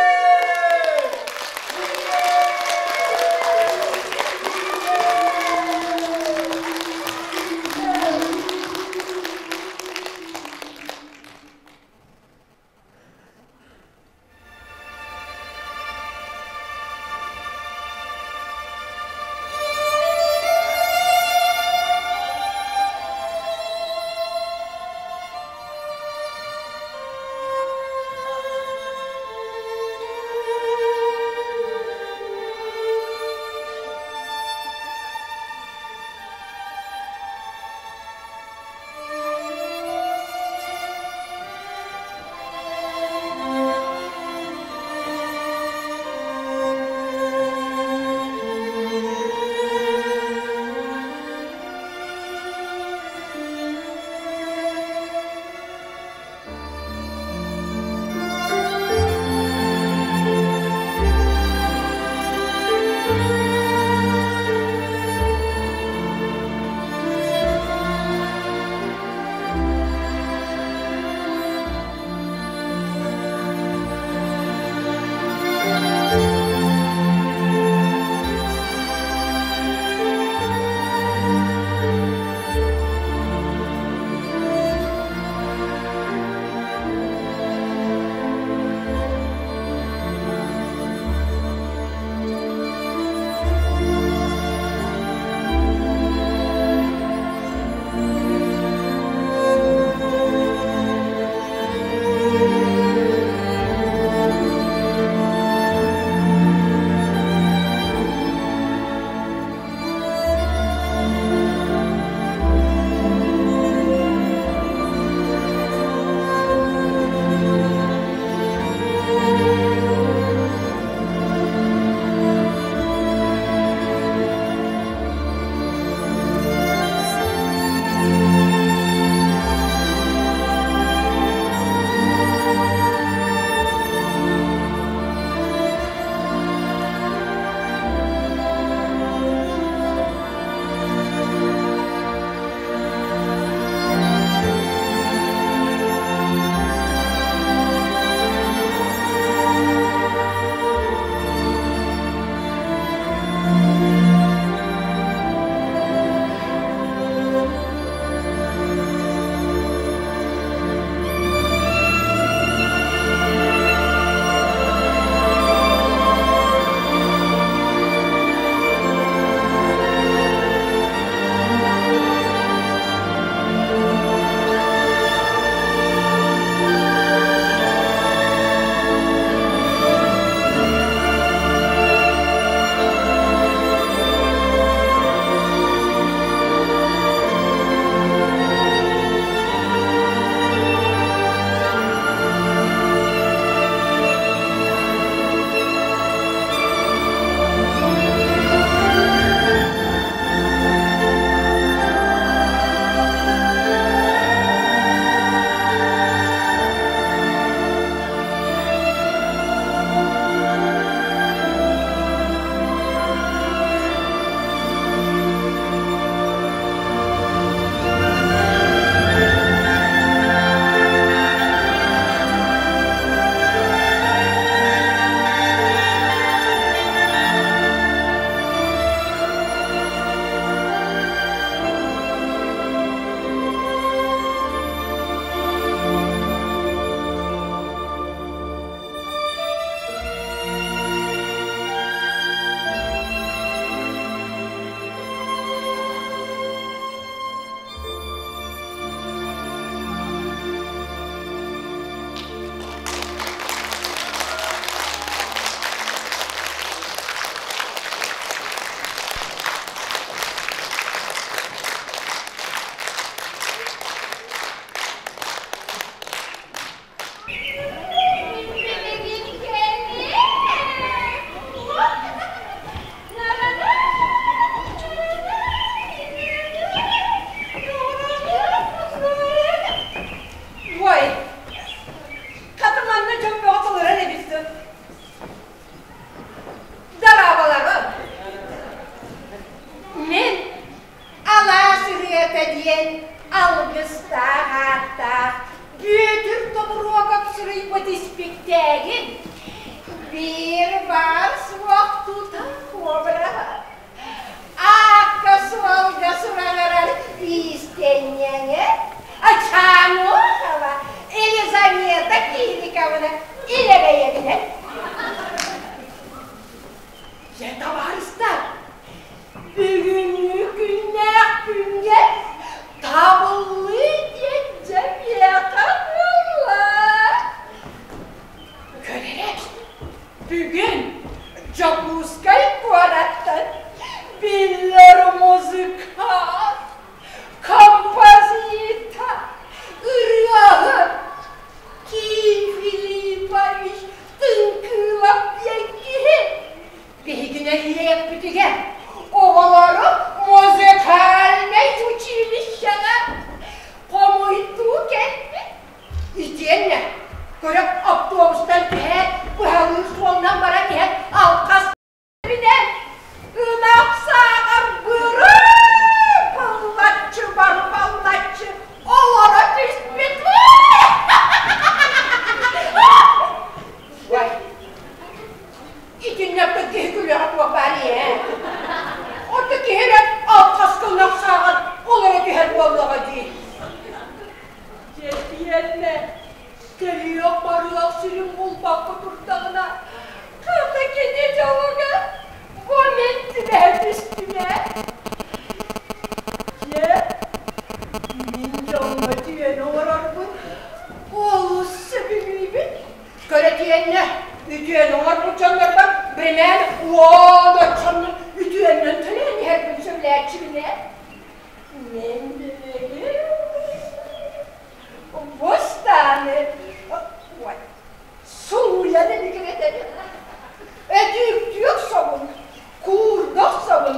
Тобуруокап суруйбут испиктээгин биир баар суох тутах уобараһа Аакка-суолга сураҕырар иистэнньэҥэ Ачаануохова Елизавета Кириковна илэ бэйэбинэн. Дьэ, табаарыстар, бүгүҥҥү күннээх күҥҥэ табыллыы диэн дьэ миэхэ буолла. Көр эрэ, бүгүн Дьокуускай куораттан биллэр музыкант, композитор, ырыаһыт Ким Филиппович Тыҥкыылап диэн киһи биһиги нэһилиэкпитигэр оҕолору музыкальнай училищеҕа хомуйтуу кэлбит. Итиэннэ көрө автобустан түһээт, быһалыыр суолунан баран иһэн алҕас билэн, ынах сааҕар бырыы баллаччы барбаллаччы олоро түспүт. Ой, итиннэ киһи күлүөҕэ туох баар ээ. Оту киһи эрэ алҕас ынах сааҕар олоро түһэр буоллаҕа дии. Дьэ, кэлиэх-барыах сирин булбакка турдаҕына, хата кини дьолугар бу мин түбэһэ түстүм ээ. Дьэ, мин дьоҥҥо түөн оҥорорбун олус сөбүлүүбүн. Көрө тиэннэ, үтүөнү оҥорбут дьоннорбор бримээн уон оччоннун үтүөннэн төлөөн иһэрбин сөбүлээччибин ээ. Мин билигин бустааны ой, сууйан илигирэтэбин. Өтүүктүөх собун, куурдах собун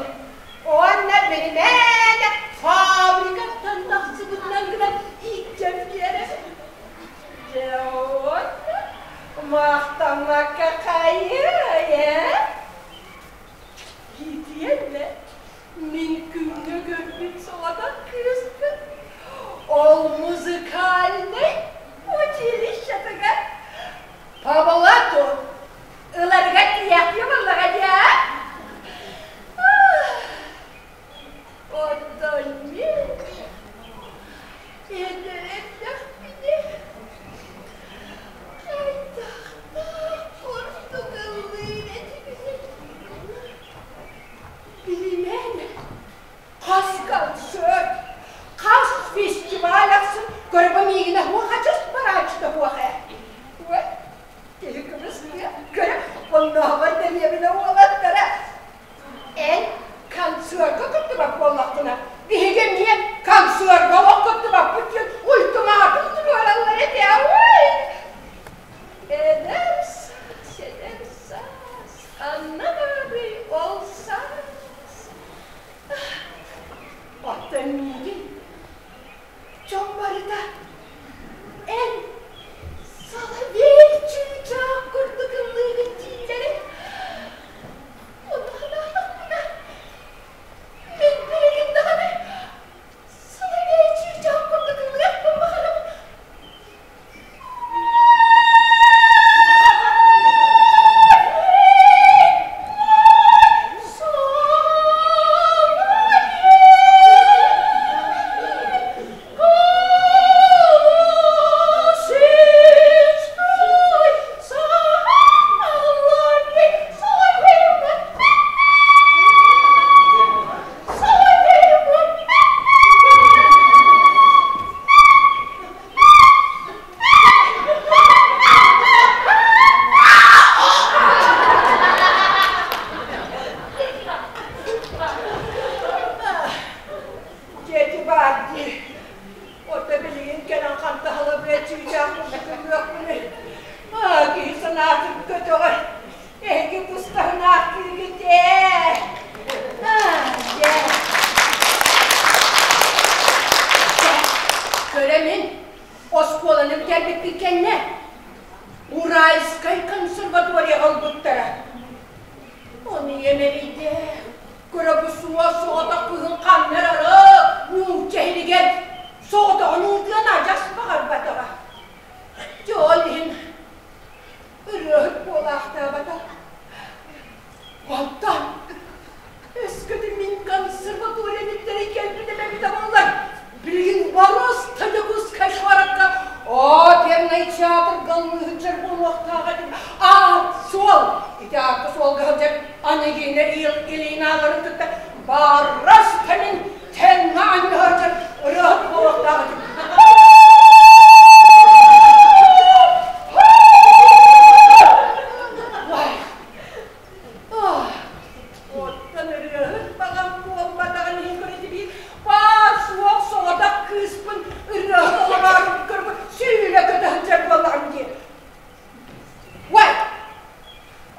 уонна биримээнэ фабрикаттан тахсыбытынан гынан ииттэн биэрэбин. Дьэ уонна махтаммакка хайыай ээ? Итиэннэ Мин күҥҥэ көрбүт соҕотох кыыспын ол музыкальнай училищетыгар по блату ыларыгар тиийээхтиэ буоллаҕа дии аа? Оттон мин эдэр эрдэхпинэ хайдахтаах курдук ыллыыр этибиний? Билимэн, хас концерт, хас фестиваль ахсын көрбө миигин аһуохачыс барааччыта суох ээ. Ой, киһи кыбыстыа, көрө, оннооҕор дэриэбинэ уолаттара. Эн концерка кыттыбат буоллаххына, биһиги эмиэ концерка олох кыттыбаппыт диэн ультиматум туруораллар этэ, ой! Эдэр саас, эдэр саас, Ханна баарый ол саас? Оттон миигин дьон барыта эн соловей чыычаах курдук ыллыыгын дииллэрэ. Ону санаатахпына, мин билигин даҕаны соловей чыычаах курдук ыллыахпын баҕарабын. Дьиэти баар дии. Ота билигин кэлэн хантаһылабыа чыычаах курдук Аа, киһи санаатын көтөҕөр. Эһиги тустаһынаах кииргит ээ. Аа, дьэ. Көрө мин Оскуоланы бүтэрбиппит кэннэ Уральскай консерваторияҕа ылбыттара. Ону ийэм эрийдээх, көрө бу суос соҕотох кыһын ханна эрэ нуучча иһигэр соҕотоҕун ыытыан адьас баҕарбатаҕа. Дьэ ол иһин ырыаһыт буолаахтаабата. Онтон өскөтүн мин консерватория бүттэрин кэлбитим эбитэ буоллар, билигин боруоста Дьокуускай куоракка опернай театрга ыллыыһыт буолуохтаах этим. Аат-суол! Ити аакка-суолга сылдьар Анегина Ильиналарын кытта барраста мин тэҥҥэ анньыһар ырыаһыт буолуохтаах этим. Оттон ырыаһыт баҕам буолбатаҕын иһин көрүтүбүт баар-суох соҕотох кыыспын ырыаһыт олороору көрбүт сүүрэ көтө сылдьар буоллаҕым дии. Уай!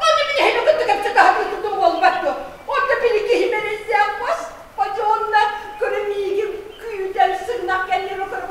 Ону мин эһини кытта кэпсэтэ сатыы турдум буолбат дуо? Онно били киһи мэлийдээх бас, подьонна көрө миигин күүтэн сыҥнах кэннигэр көрө.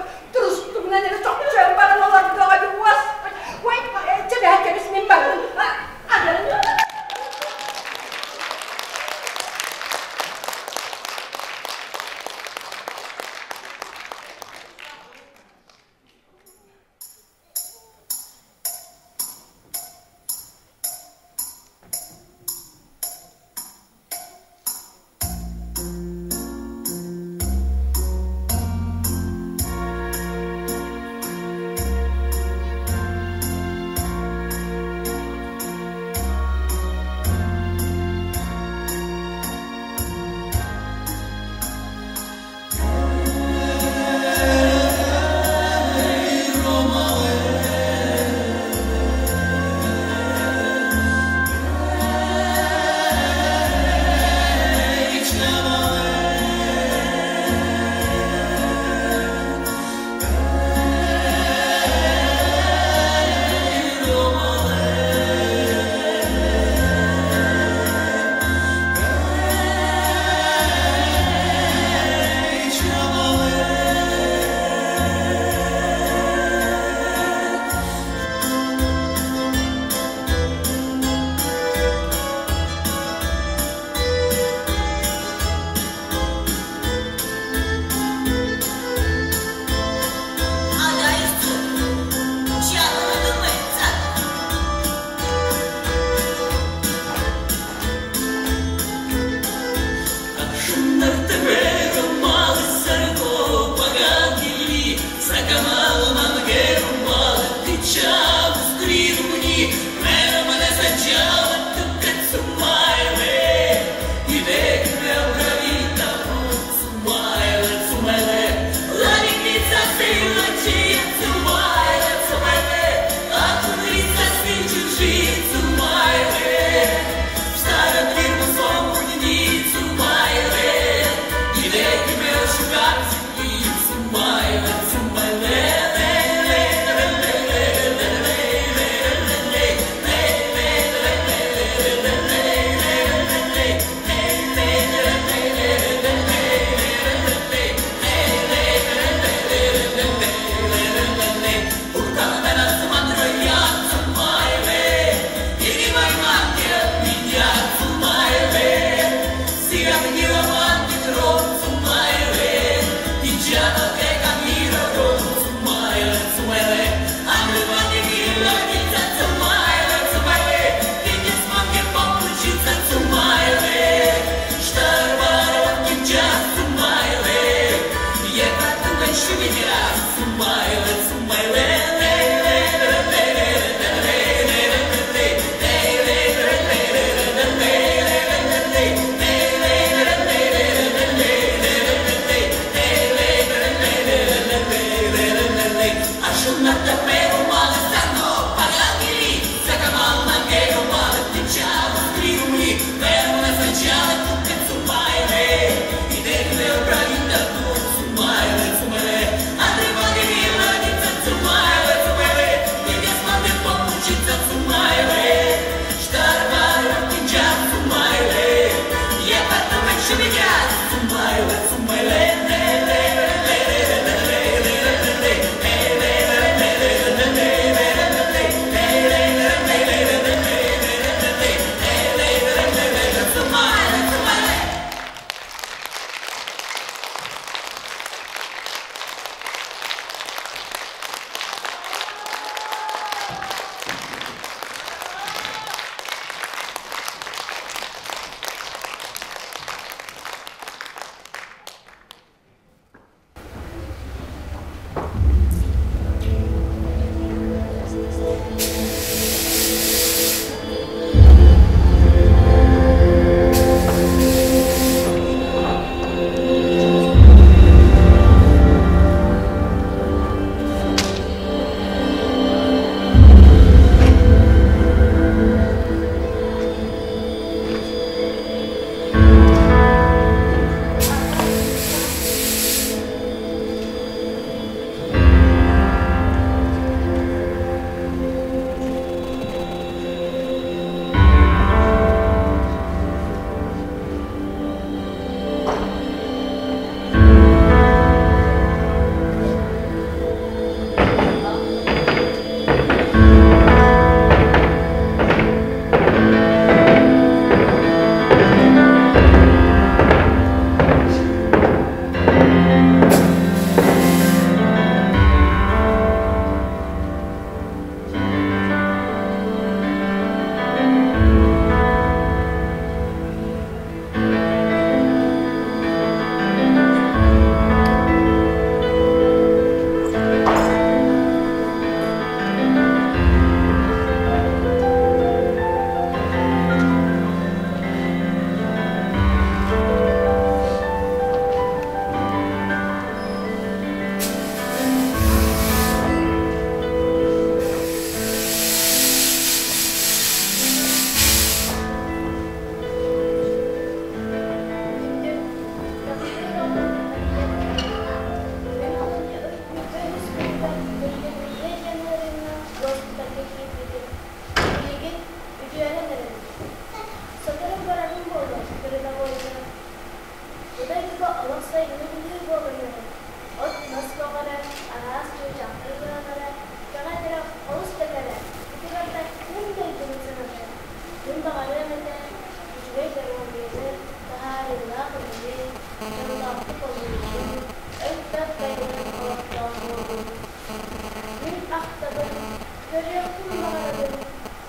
Көрүөхпүн баҕарабын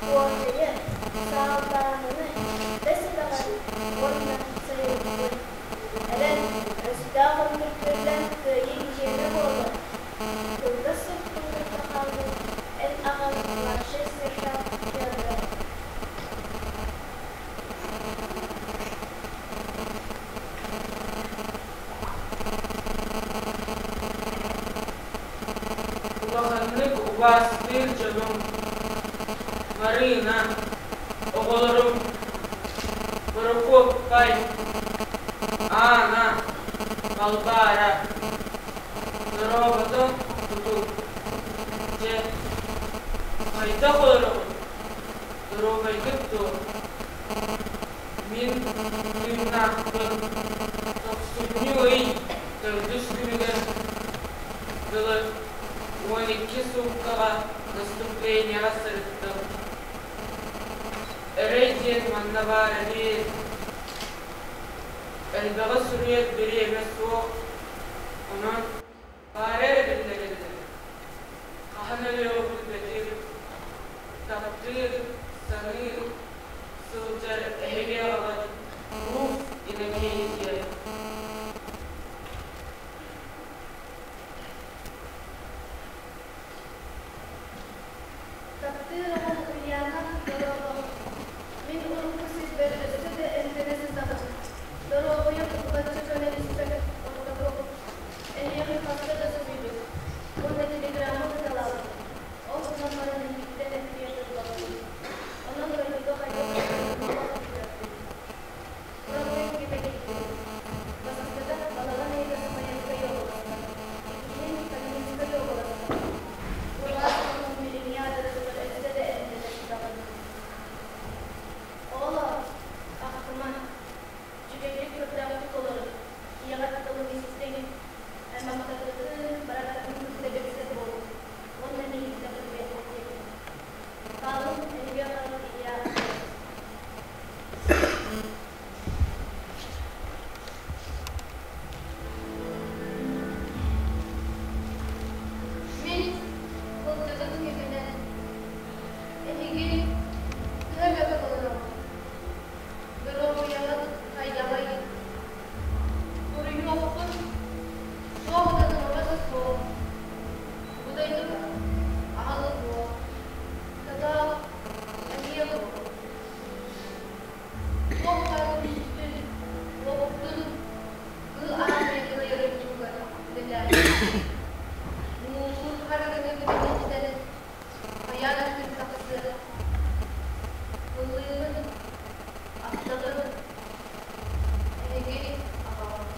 Куордайы, Саалдаананы, Бэс Атаҕын уонна Сайылыкпын. Эрэн, өстөөх ындыргыыллан кыайыы киэнэ буолуо. Кылгас сырыттын кытта хаалбыт эн аҕаҥ младшай сержант Федоров. Улаханнык убаастыыр дьонум, Марыына, оҕолорум, Борокуоппай, Аана, Балбаара, дорообото тутуҥ, дьэ, хайдах олороҕут, доруобайгыт дуо? Мин тыыннаахпын, тохсунньу ый төрдүс күнүгэр дылы 12 сууккаҕа наступлениеҕа сырыттым. Эрэй диэн манна баар эбит. Элбэҕи суруйар бириэмэ суох, онон баара эрэ биллэриллэр. Хаһан өлүөҕү билбэтим, таптыыр, саныыр, сылдьар эһиги аҕаҕыт Руф Иннокентьев. Таптыыр аҕам Ульяна дорообо. Мин урукку сирбэр өссө да эмтэнэ сытабын. Доруобуйам бачча көнөн испэт ортоку. Эһиэхэ хаста да суруйдум. Уонна телеграмма ыыталаабытым. Ол гынан баран эһигиттэн эппиэт ылбаппын. Онон дойдуга хайдах сылдьарбын олох билбэппин. Урамҥа ким киирдим. Бастакыта балаҕан ыйыгар Смоленскай уобаласка, иккиһин Калининскай уобаласка. Ураа уонна билиҥҥи аадырыспар өссө да эмтэнэ сытаҕын. Оҕолоор, ахтыма, үчүгэйдик көрдөөхтүк олорун, ийэҕит тылын истиҥ, аймахтаргытын, бырааттаргытын кытта билсэр буолуҥ уонна миигиттэн привет диэтим. Хаалыҥ, эһиги аҕаҕыт Илья Мин былдьатан кэбинэн, эһиги төһө мөкү олороҕут? Доруобуйаҕыт хайдаҕый? Суруйуохпун туох да тылыма суох. Бу дойдуга аһылык суох. Тата эмиэ буолуо. Туох баар күүспүн, уоппун кыыл аанньа кыайарын туһугар үлэлээбитим. Муҥкур харыгыны бүтүнүттэн хайаан күн тахсыа. Ыллыыбын, ахтабын, эһиги аҕаҕыт.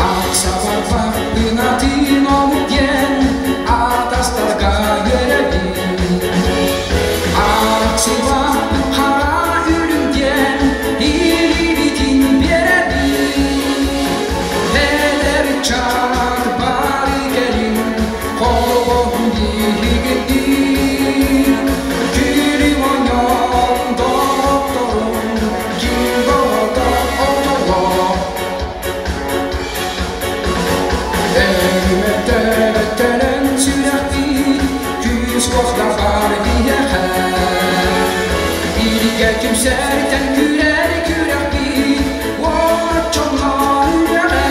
Ахсабарбаппын атастарга үөрэбин. Арахсыбаппын хара үрүҥ илиибитин биэрэбин. Эдэр ыччат бары кэлин, холбоһун биһигинниин. Күлүм оонньоон доҕотторум, ким доҕотор отоллоо. Өрүмэттэн сүрэхпит күүс куохтаҕар биһиэхэ. Бииргэ түмсэртэн күрэр күрэхпит оччоҥҥо үлэҕэ.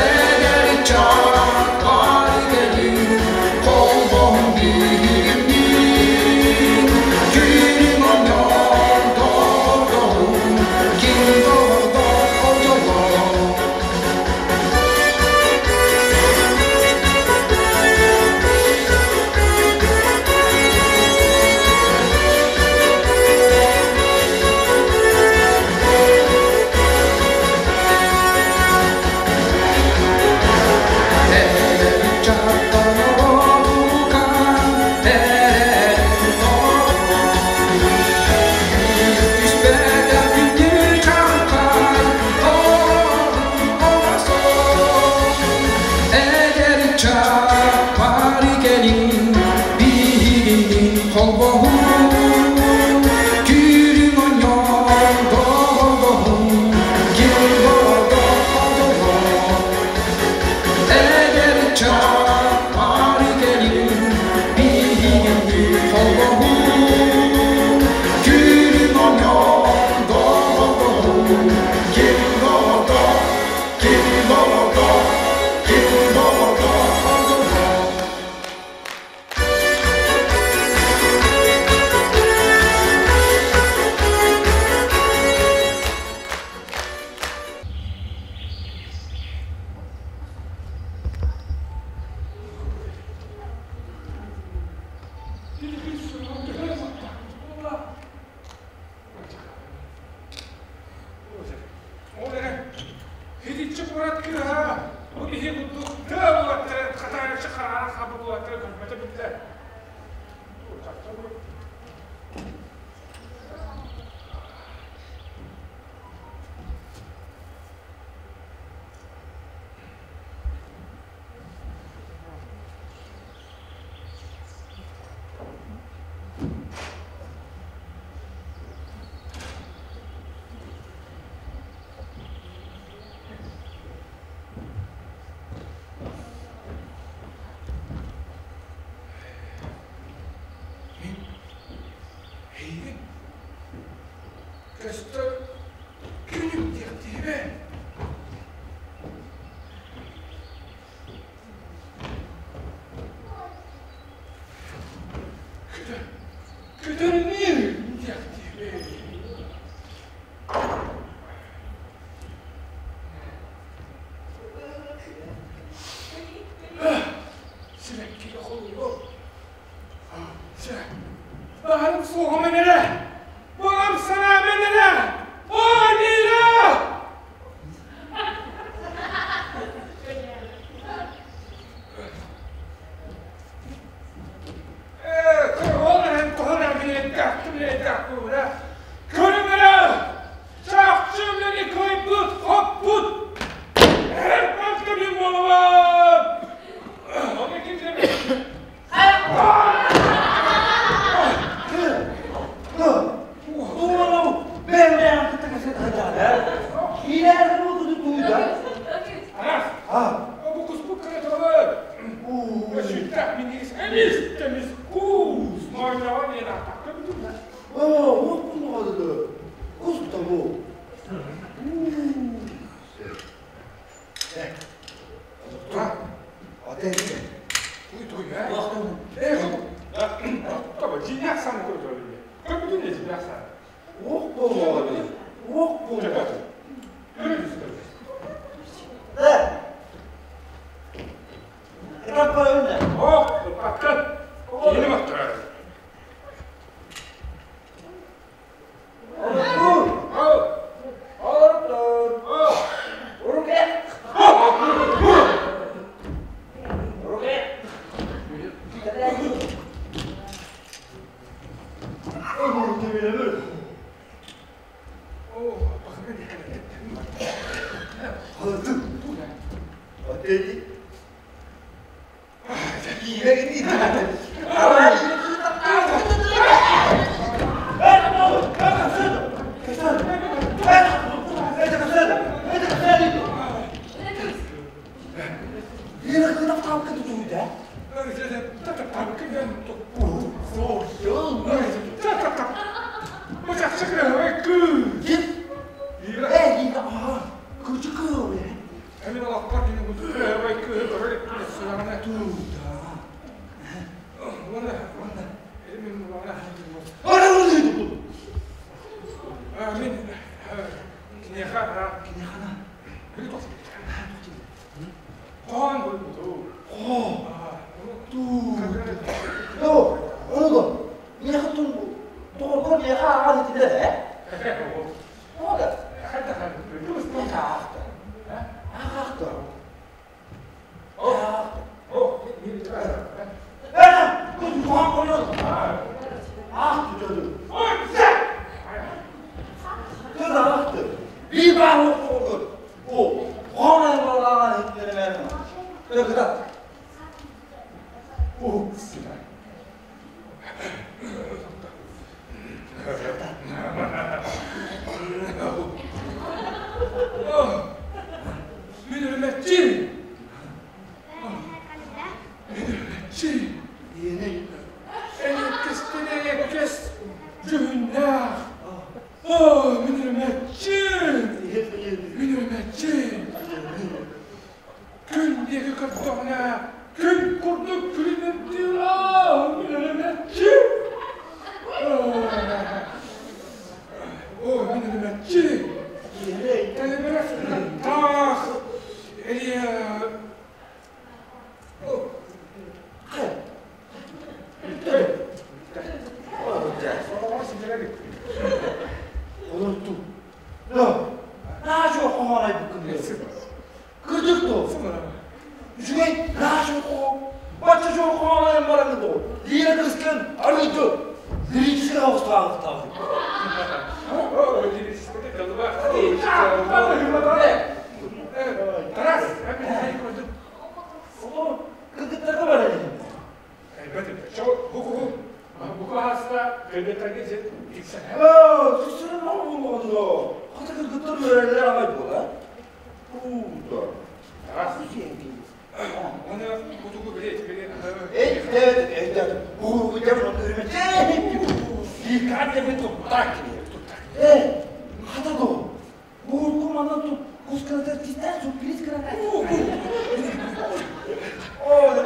Эдэр ыччат бары кэлин, холбоһун биһигинниин. Күлүм оонньоон доҕордоһун, ким доҕордор отоллоо. Хаан хабы буолаттары көрбөтө биллэр. Мин эйигин көстөр күнүм диэхтиибэ. Көтөр, көтөрүнүү диэхтиибэ. Сибэккигэ холуйуом. Чэ, баһарым суоҕум эрэ. Баҕам санаам эрэ. О, Нина! Ол эрэн тоһун билеттээх Көрүҥ эрэ! Чахчы үлэни кыайбыт, хоппут! Эр балтыбын буолабын! Оны ким Лира кыскын арыйды. Лирический оҕустаахтаах. Тарас, Кыргыттарга барар. Бу кыргыттарга тиксэн. Түсірін болғанда. Қата кыргыттар өрелер ағай бола. Уда. Тарас. Оны кутугу билет, билет. Эй, эй, эй, бу деп Э, хата до. Бу куманан тут кусканатар тистен сюрприз кыратар. О, да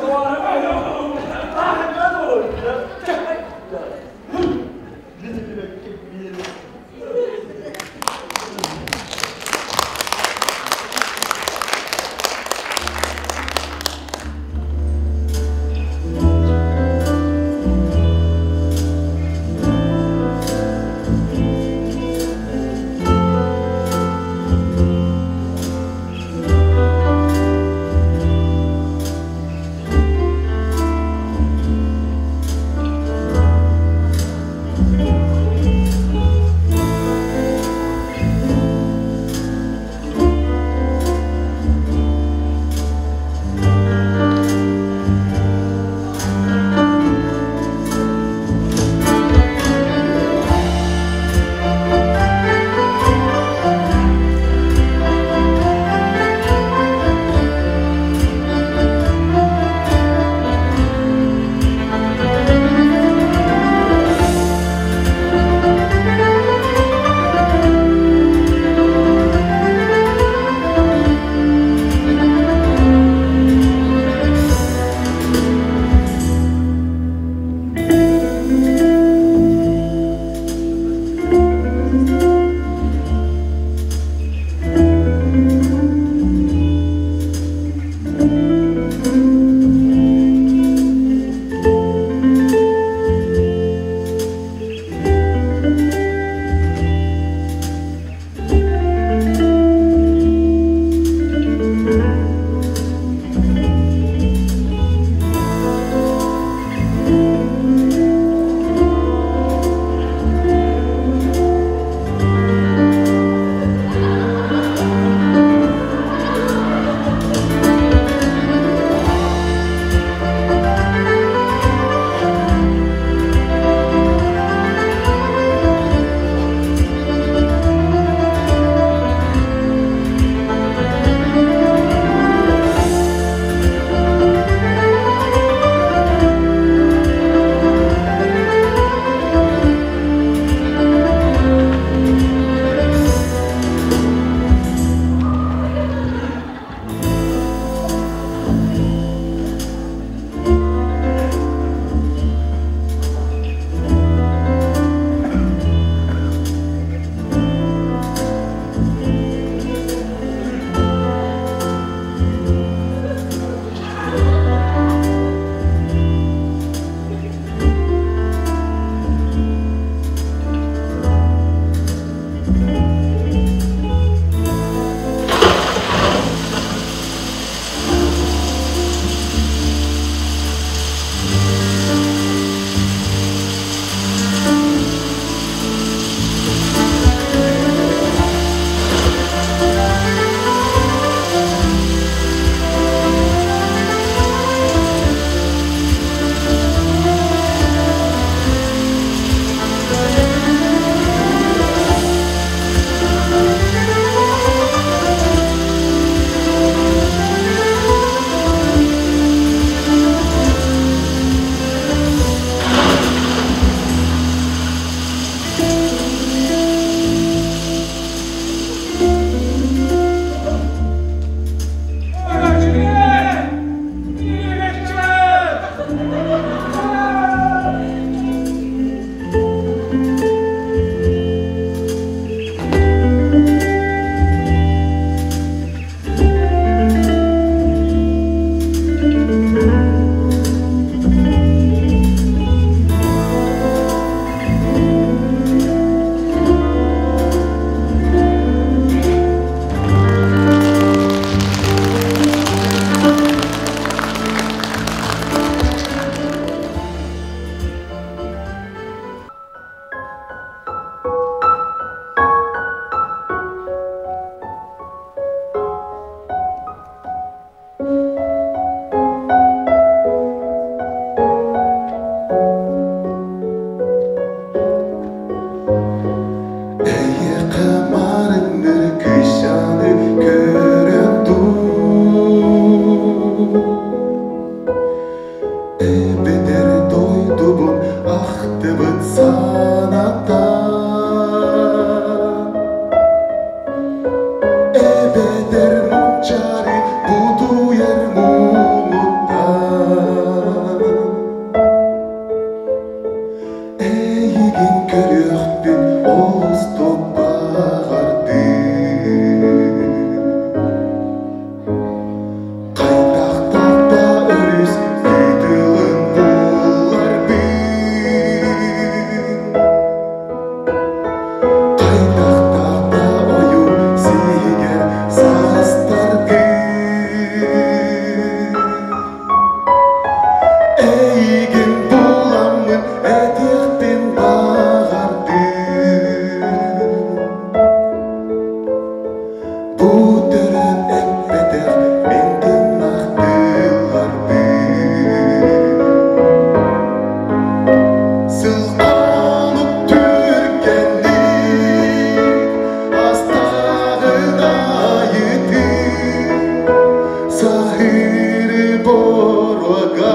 Чакыры боруога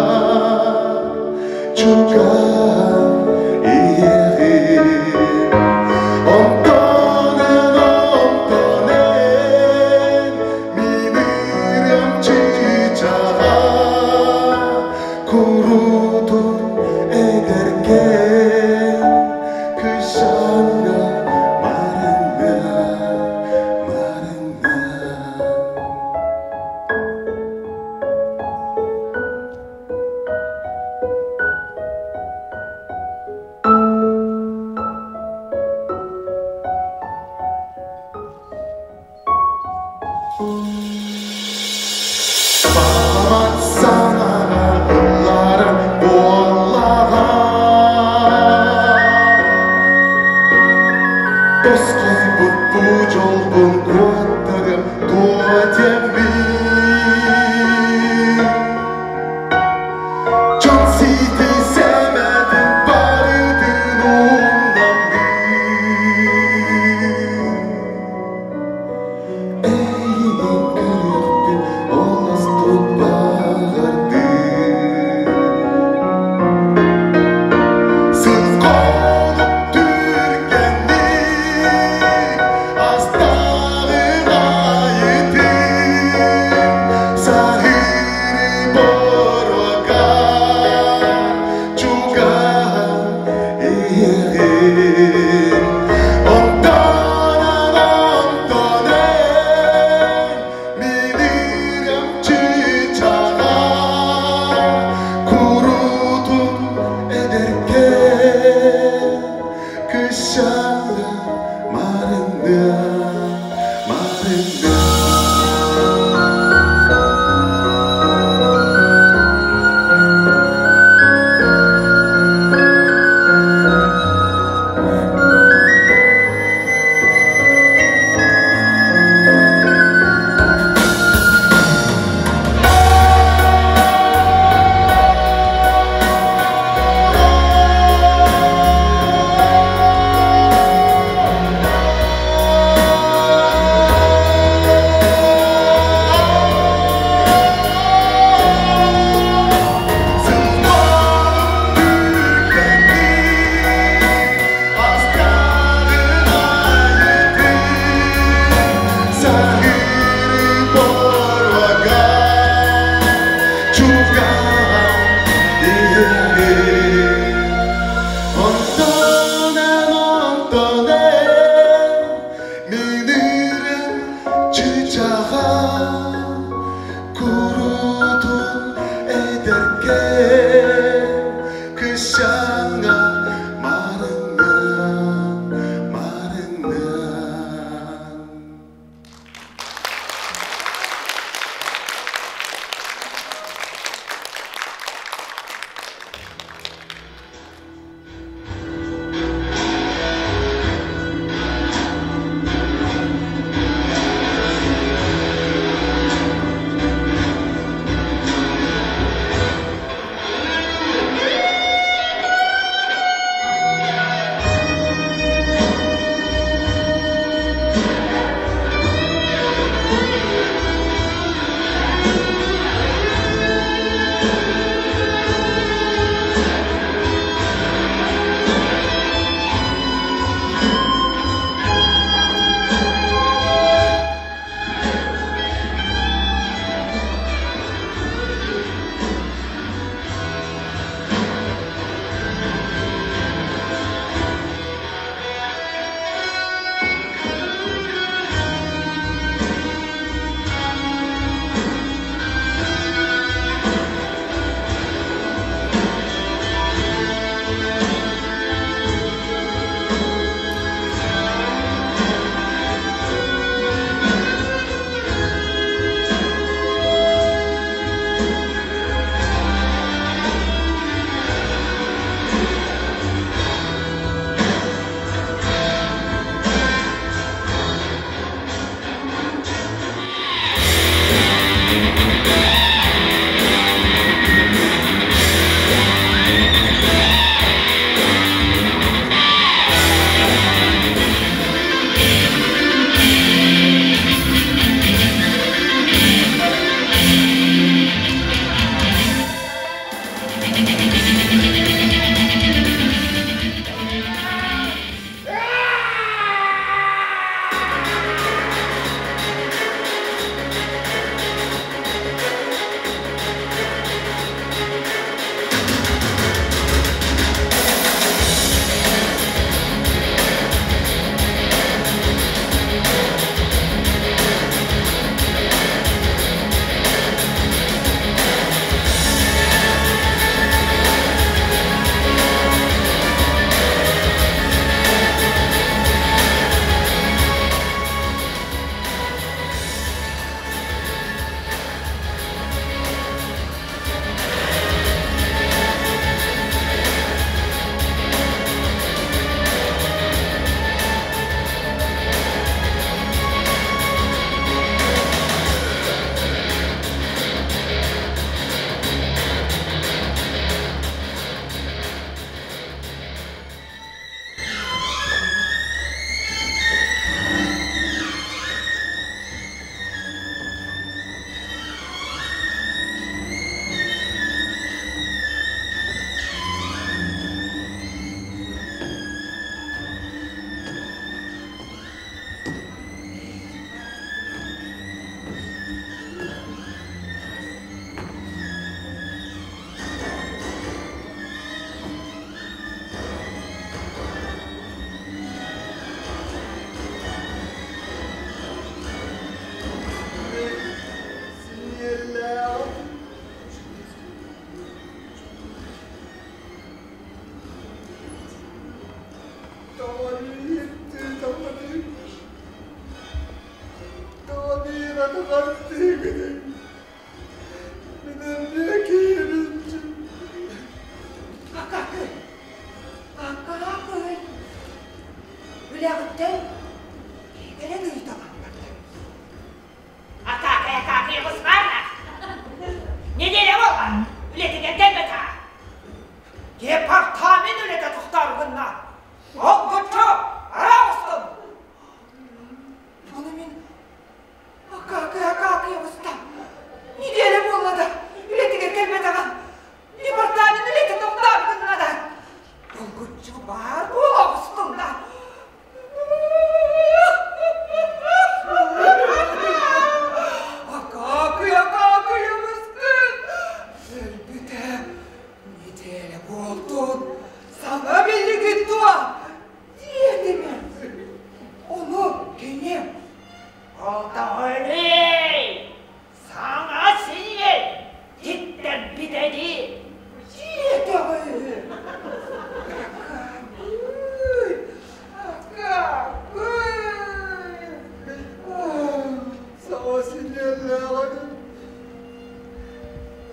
чугаһаан иһэҕин. Онтон эн, онтон эн мин ырыам чыычааҕа куруутун эдэркээн кыысчааҥҥа марыҥҥа, марыҥҥа.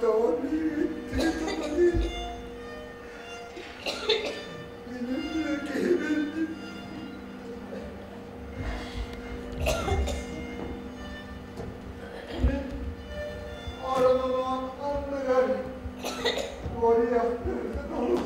Тоҕо миигин тыытаммытый? Мин үтүө киһибин Мин оронун анныгар уоруйахтыыргын олус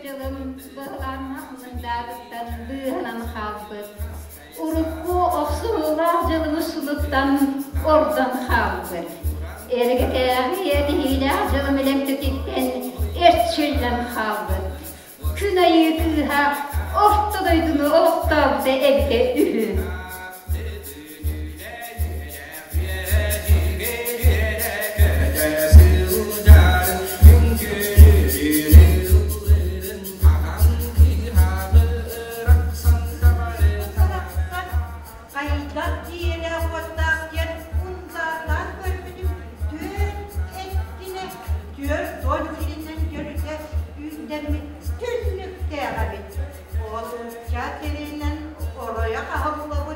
Дьылым быһылааннаах мындаатыттан быыһанан хаалбыт. Урукку охсуһуулаах дьылым сулуттан ордон хаалбыт. Эргэтээҕи этиһиилээх дьылым илэмтэтиттэн эрчиллэн хаалбыт. Күн айыы кыыһа орто дойдуну олохтообута эбитэ үһү. Хайдах дьиэлээх-уоттаах диэн унтаатаан көрбүтүм түөрт эттинэ 40 сиринэн дьөлүтэ үүттэммит түннүктээх эбит. Ол ыччат сиринэн оройо хаһыллыбыт.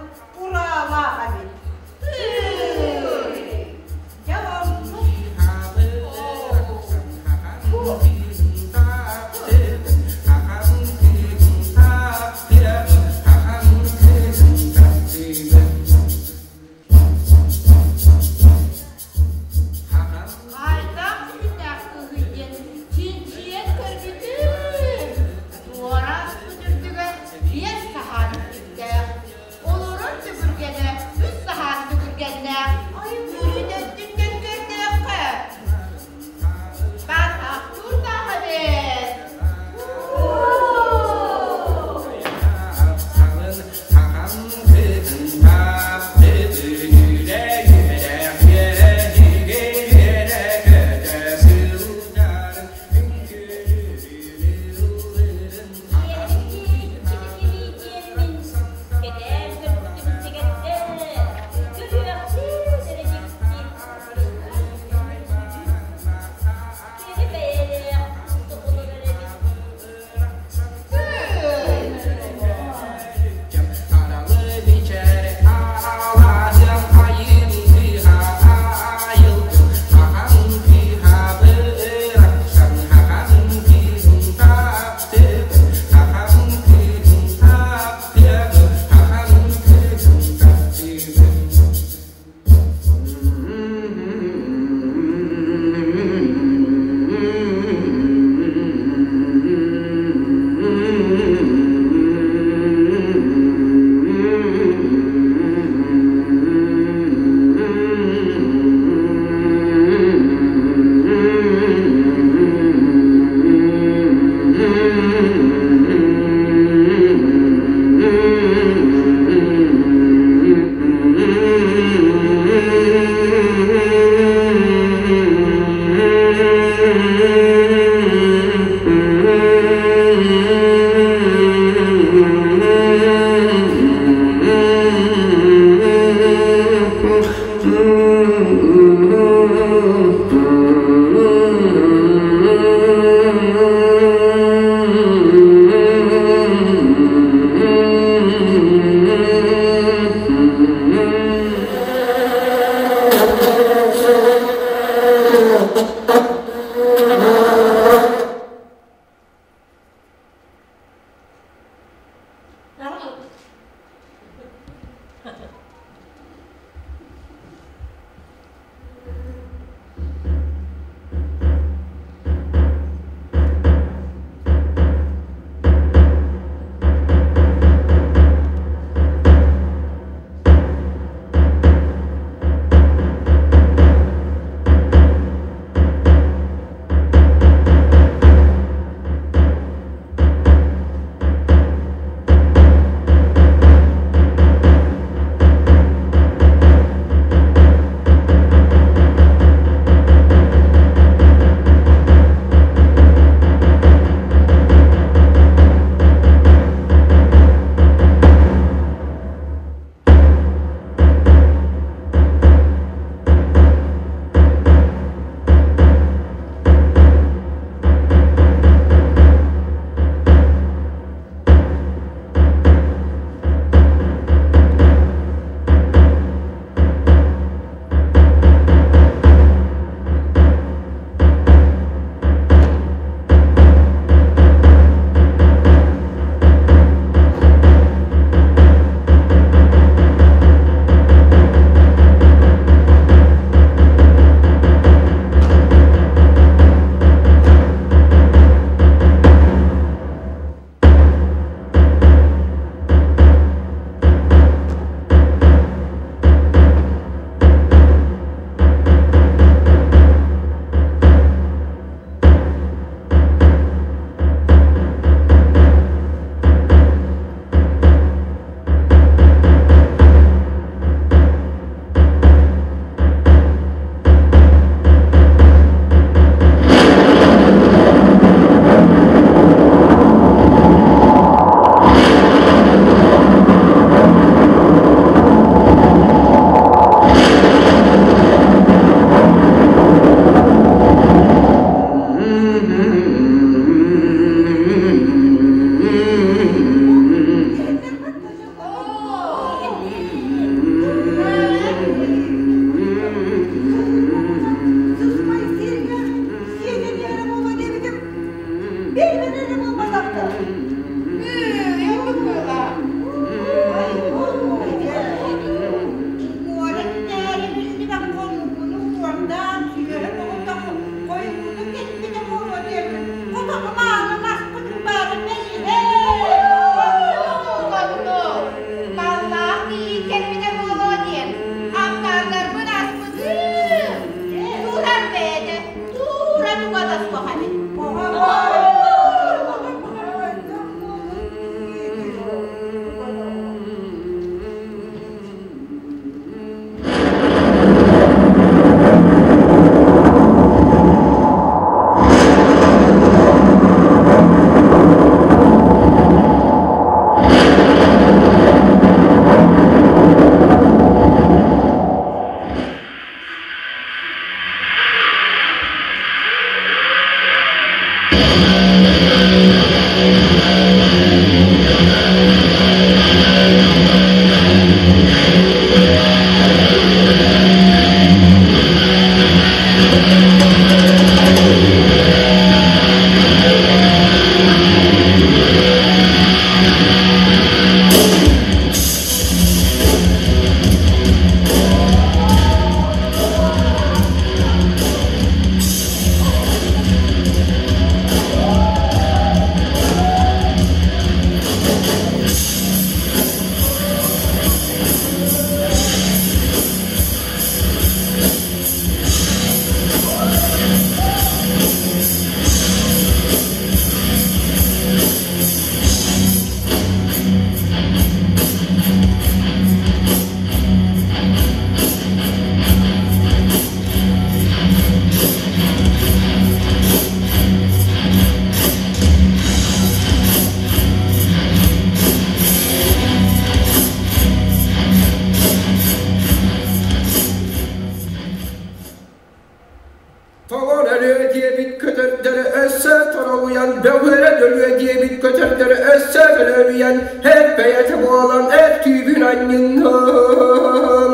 торолуйан, бөҕүөрэ дөлүө диэбит көтөрдөрө өссө бөлөрүйэн, эр бэйэтэ буолан эр түүбүн анньынным.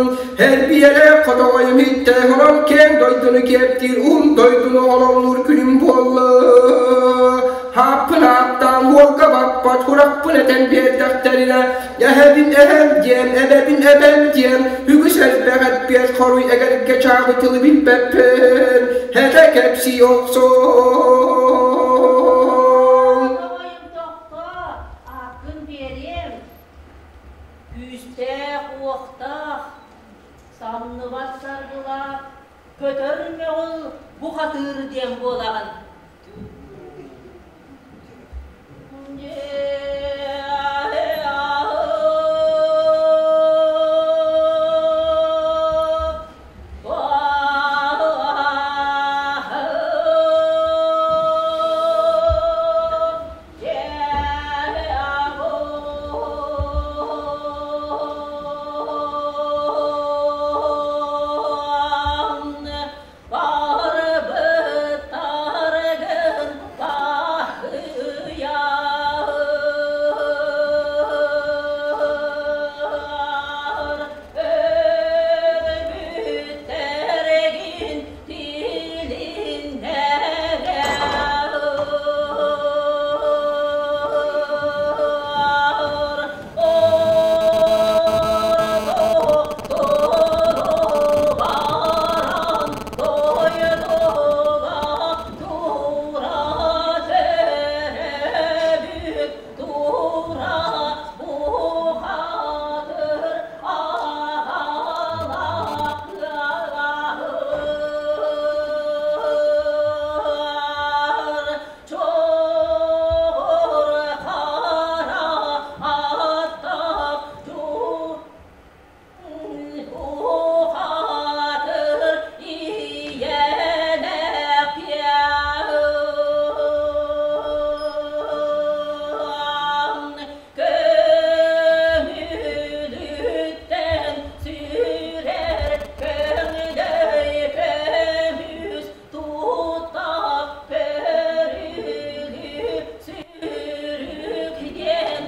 Эр биэрэ хотоҕойум иттэ онон киэҥ дойдуну киэптиир уһун дойдуну олоҥнуур күнүм буолла. Хааппын ааттаан уолга баппат сурахпын этэн биэрдэхтэринэ, эһэбин эһэм диэн, эбэбин эбэм диэн, үгүс элбэх эппиэт хоруй эгэлгэ чаабы тылы билбэппин, этэ кэпсии охсон. Тоҕойум тохтоо, ааккын биэриэм. Күүстээх, уохтаах, самныбат саргылаах, көтөр мөҕүл бухатыыр диэн буолаҕын. Барбыттаргын баһыйар, өлбүттэргин тилиннэрэр. Баран дойдуга тура төрөбүт тура бухатыр аҕалаахтар чоҕур хара аттаах Бухатыр ийэлээх көмүлүттэн сүрэр көҥдөй көмүс туттах көрүлү сүрүк диэн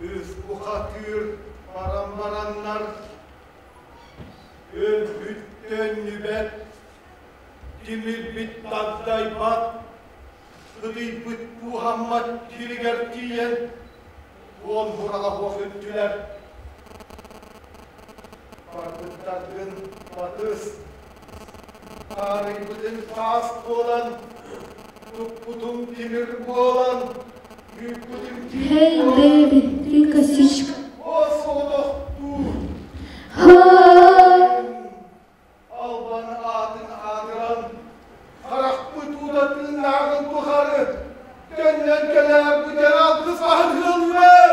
Үс бухатыыр баран бараннар өлбүт төннүбэт, тимирбит тагдайбат, Ытыйбыт кууһаммат сиригэр тиийэн, уон бураҕа суох үттүлэр. Барбыттаргын батыс, таарыйбытыҥ таас буолан, туппутуҥ тимир буолан, күүппүтүҥ тиит Hey, буолан, baby, ты косичка. уос соҕотохтуу Ха! Албан аатын аатыран, харахпыт уута тыыннааҕын тухары төннөн кэлээрбитин алгыс аһын ыаллыы!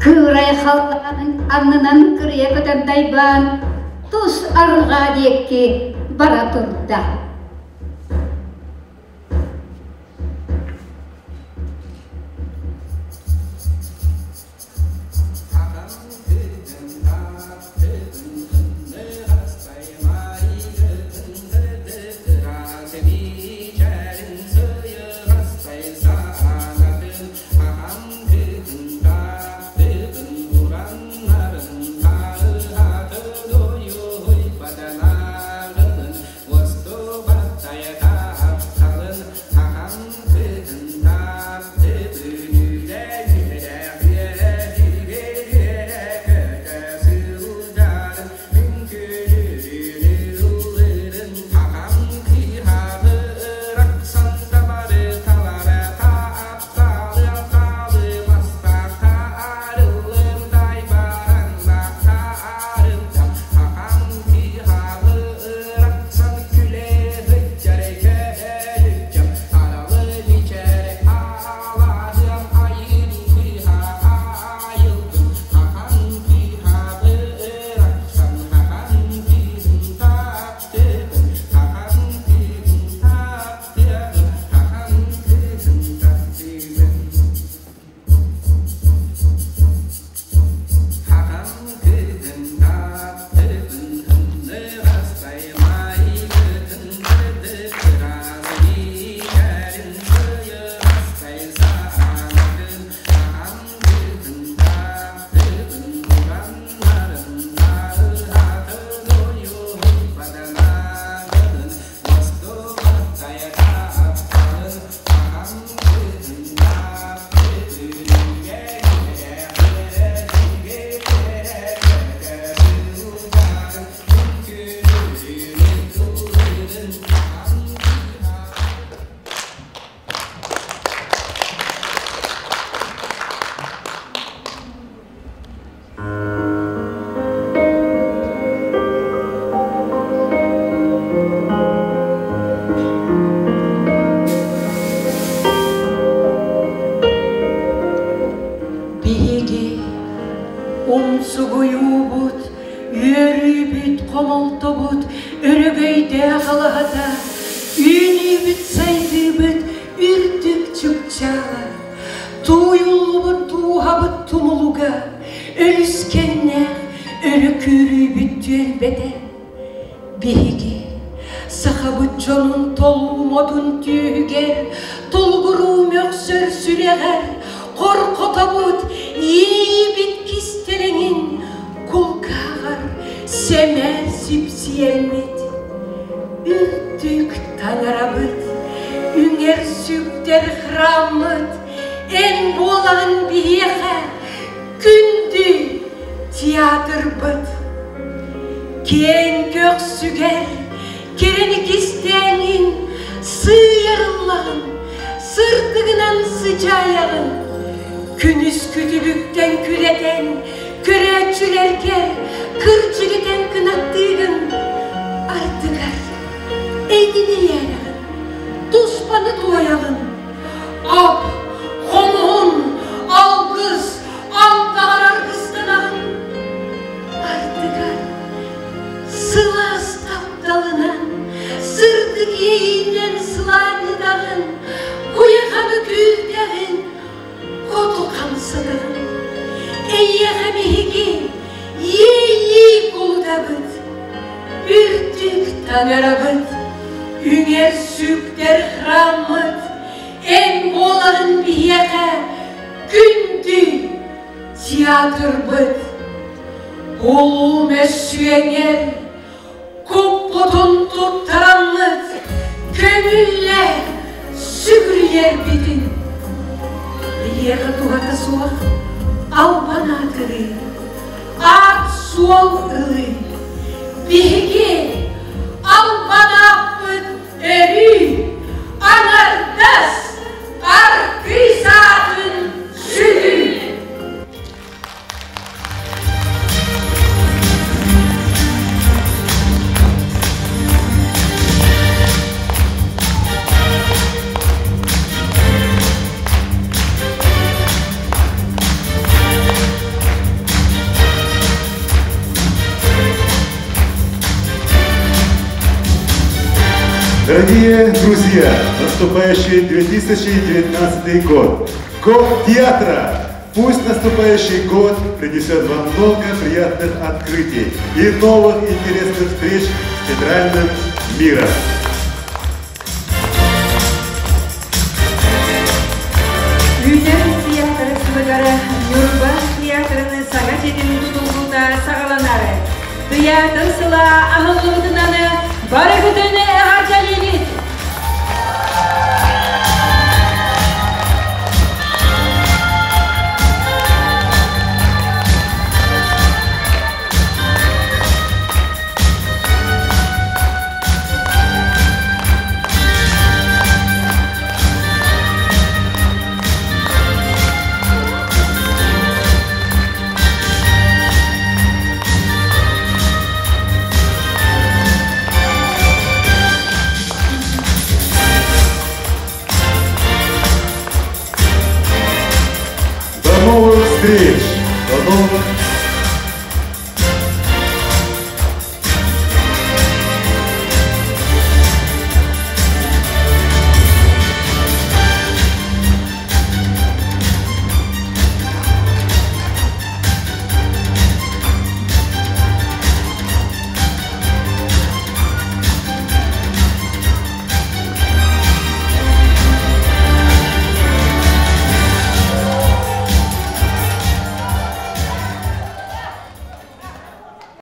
Кыырай халлаанын аннынан кырыйа көтөн дайбаан, тус арҕаа диэки бара турда. Биһиги умсугуйуубут, үөрүүбүт, хомолтобут өрөгөйдөөх алаһата, үүнүүбүт-сайдыыбыт үрдүк чыпчаала, тууйуллубут дууһабыт тумулуга, өрүскэннээх өрө күүрүүбүт түөлбэтэ. Биһиги сахабыт дьонун толуу модун түөһүгэр, толугуруу мөхсөр сүрэҕэр, хорхотобут иэйиибит кистэлэҥин кулгааҕар сэмээр сипсийэммит. Үрдүк таҥарабыт, үҥэр сүктэр храммыт, эн буолаҕын биһиэхэ күндү театрбыт. Киэҥ көхсүгэр кэрэни кистээбит. Сырыллаҕын, сырдыгынан сыдьаайаҕын, күнүскү түбүктэн күрэтэн, көрөөччүлэргэ кырдьыгытэн кынаттыыгын, ардыгар эйгини иэрэҕин, туспаны туойаҕын, ап, хомуһун, алгыс, андаҕар аргыстанаҕын, ардыгар сылаас тапталынан, сырдык иэйиинэн сылаанньытаҕын, куйаханы күүрдэҕин, хоту хамсатаҕын. Эйиэхэ биһиги иэйии кулутабыт, үрдүк таҥарабыт, үҥэр сүктэр храммыт, эн буоларын биһиэхэ күндү театрбыт. Улуу мөссүөҥэр куппутун туттараммыт көҥүллэ сүгүрүйэрбитин биһиэхэ туһата суох албан аатырыы, аат-суол ылыы. Биһиги албан ааппыт өрүү аҥардас артыыс аатын сүгүү. Дорогие друзья, наступающий 2019 год, год театра! Пусть наступающий год принесет вам много приятных открытий и новых интересных встреч с театральным миром. Үүнэр театры сылыгар Ньурба театрын саҥа дьиэтин тутуллуута саҕаланар. Тыйаатыр сыла аһыллыбытынан барыгытын эҕэрдэлиибит!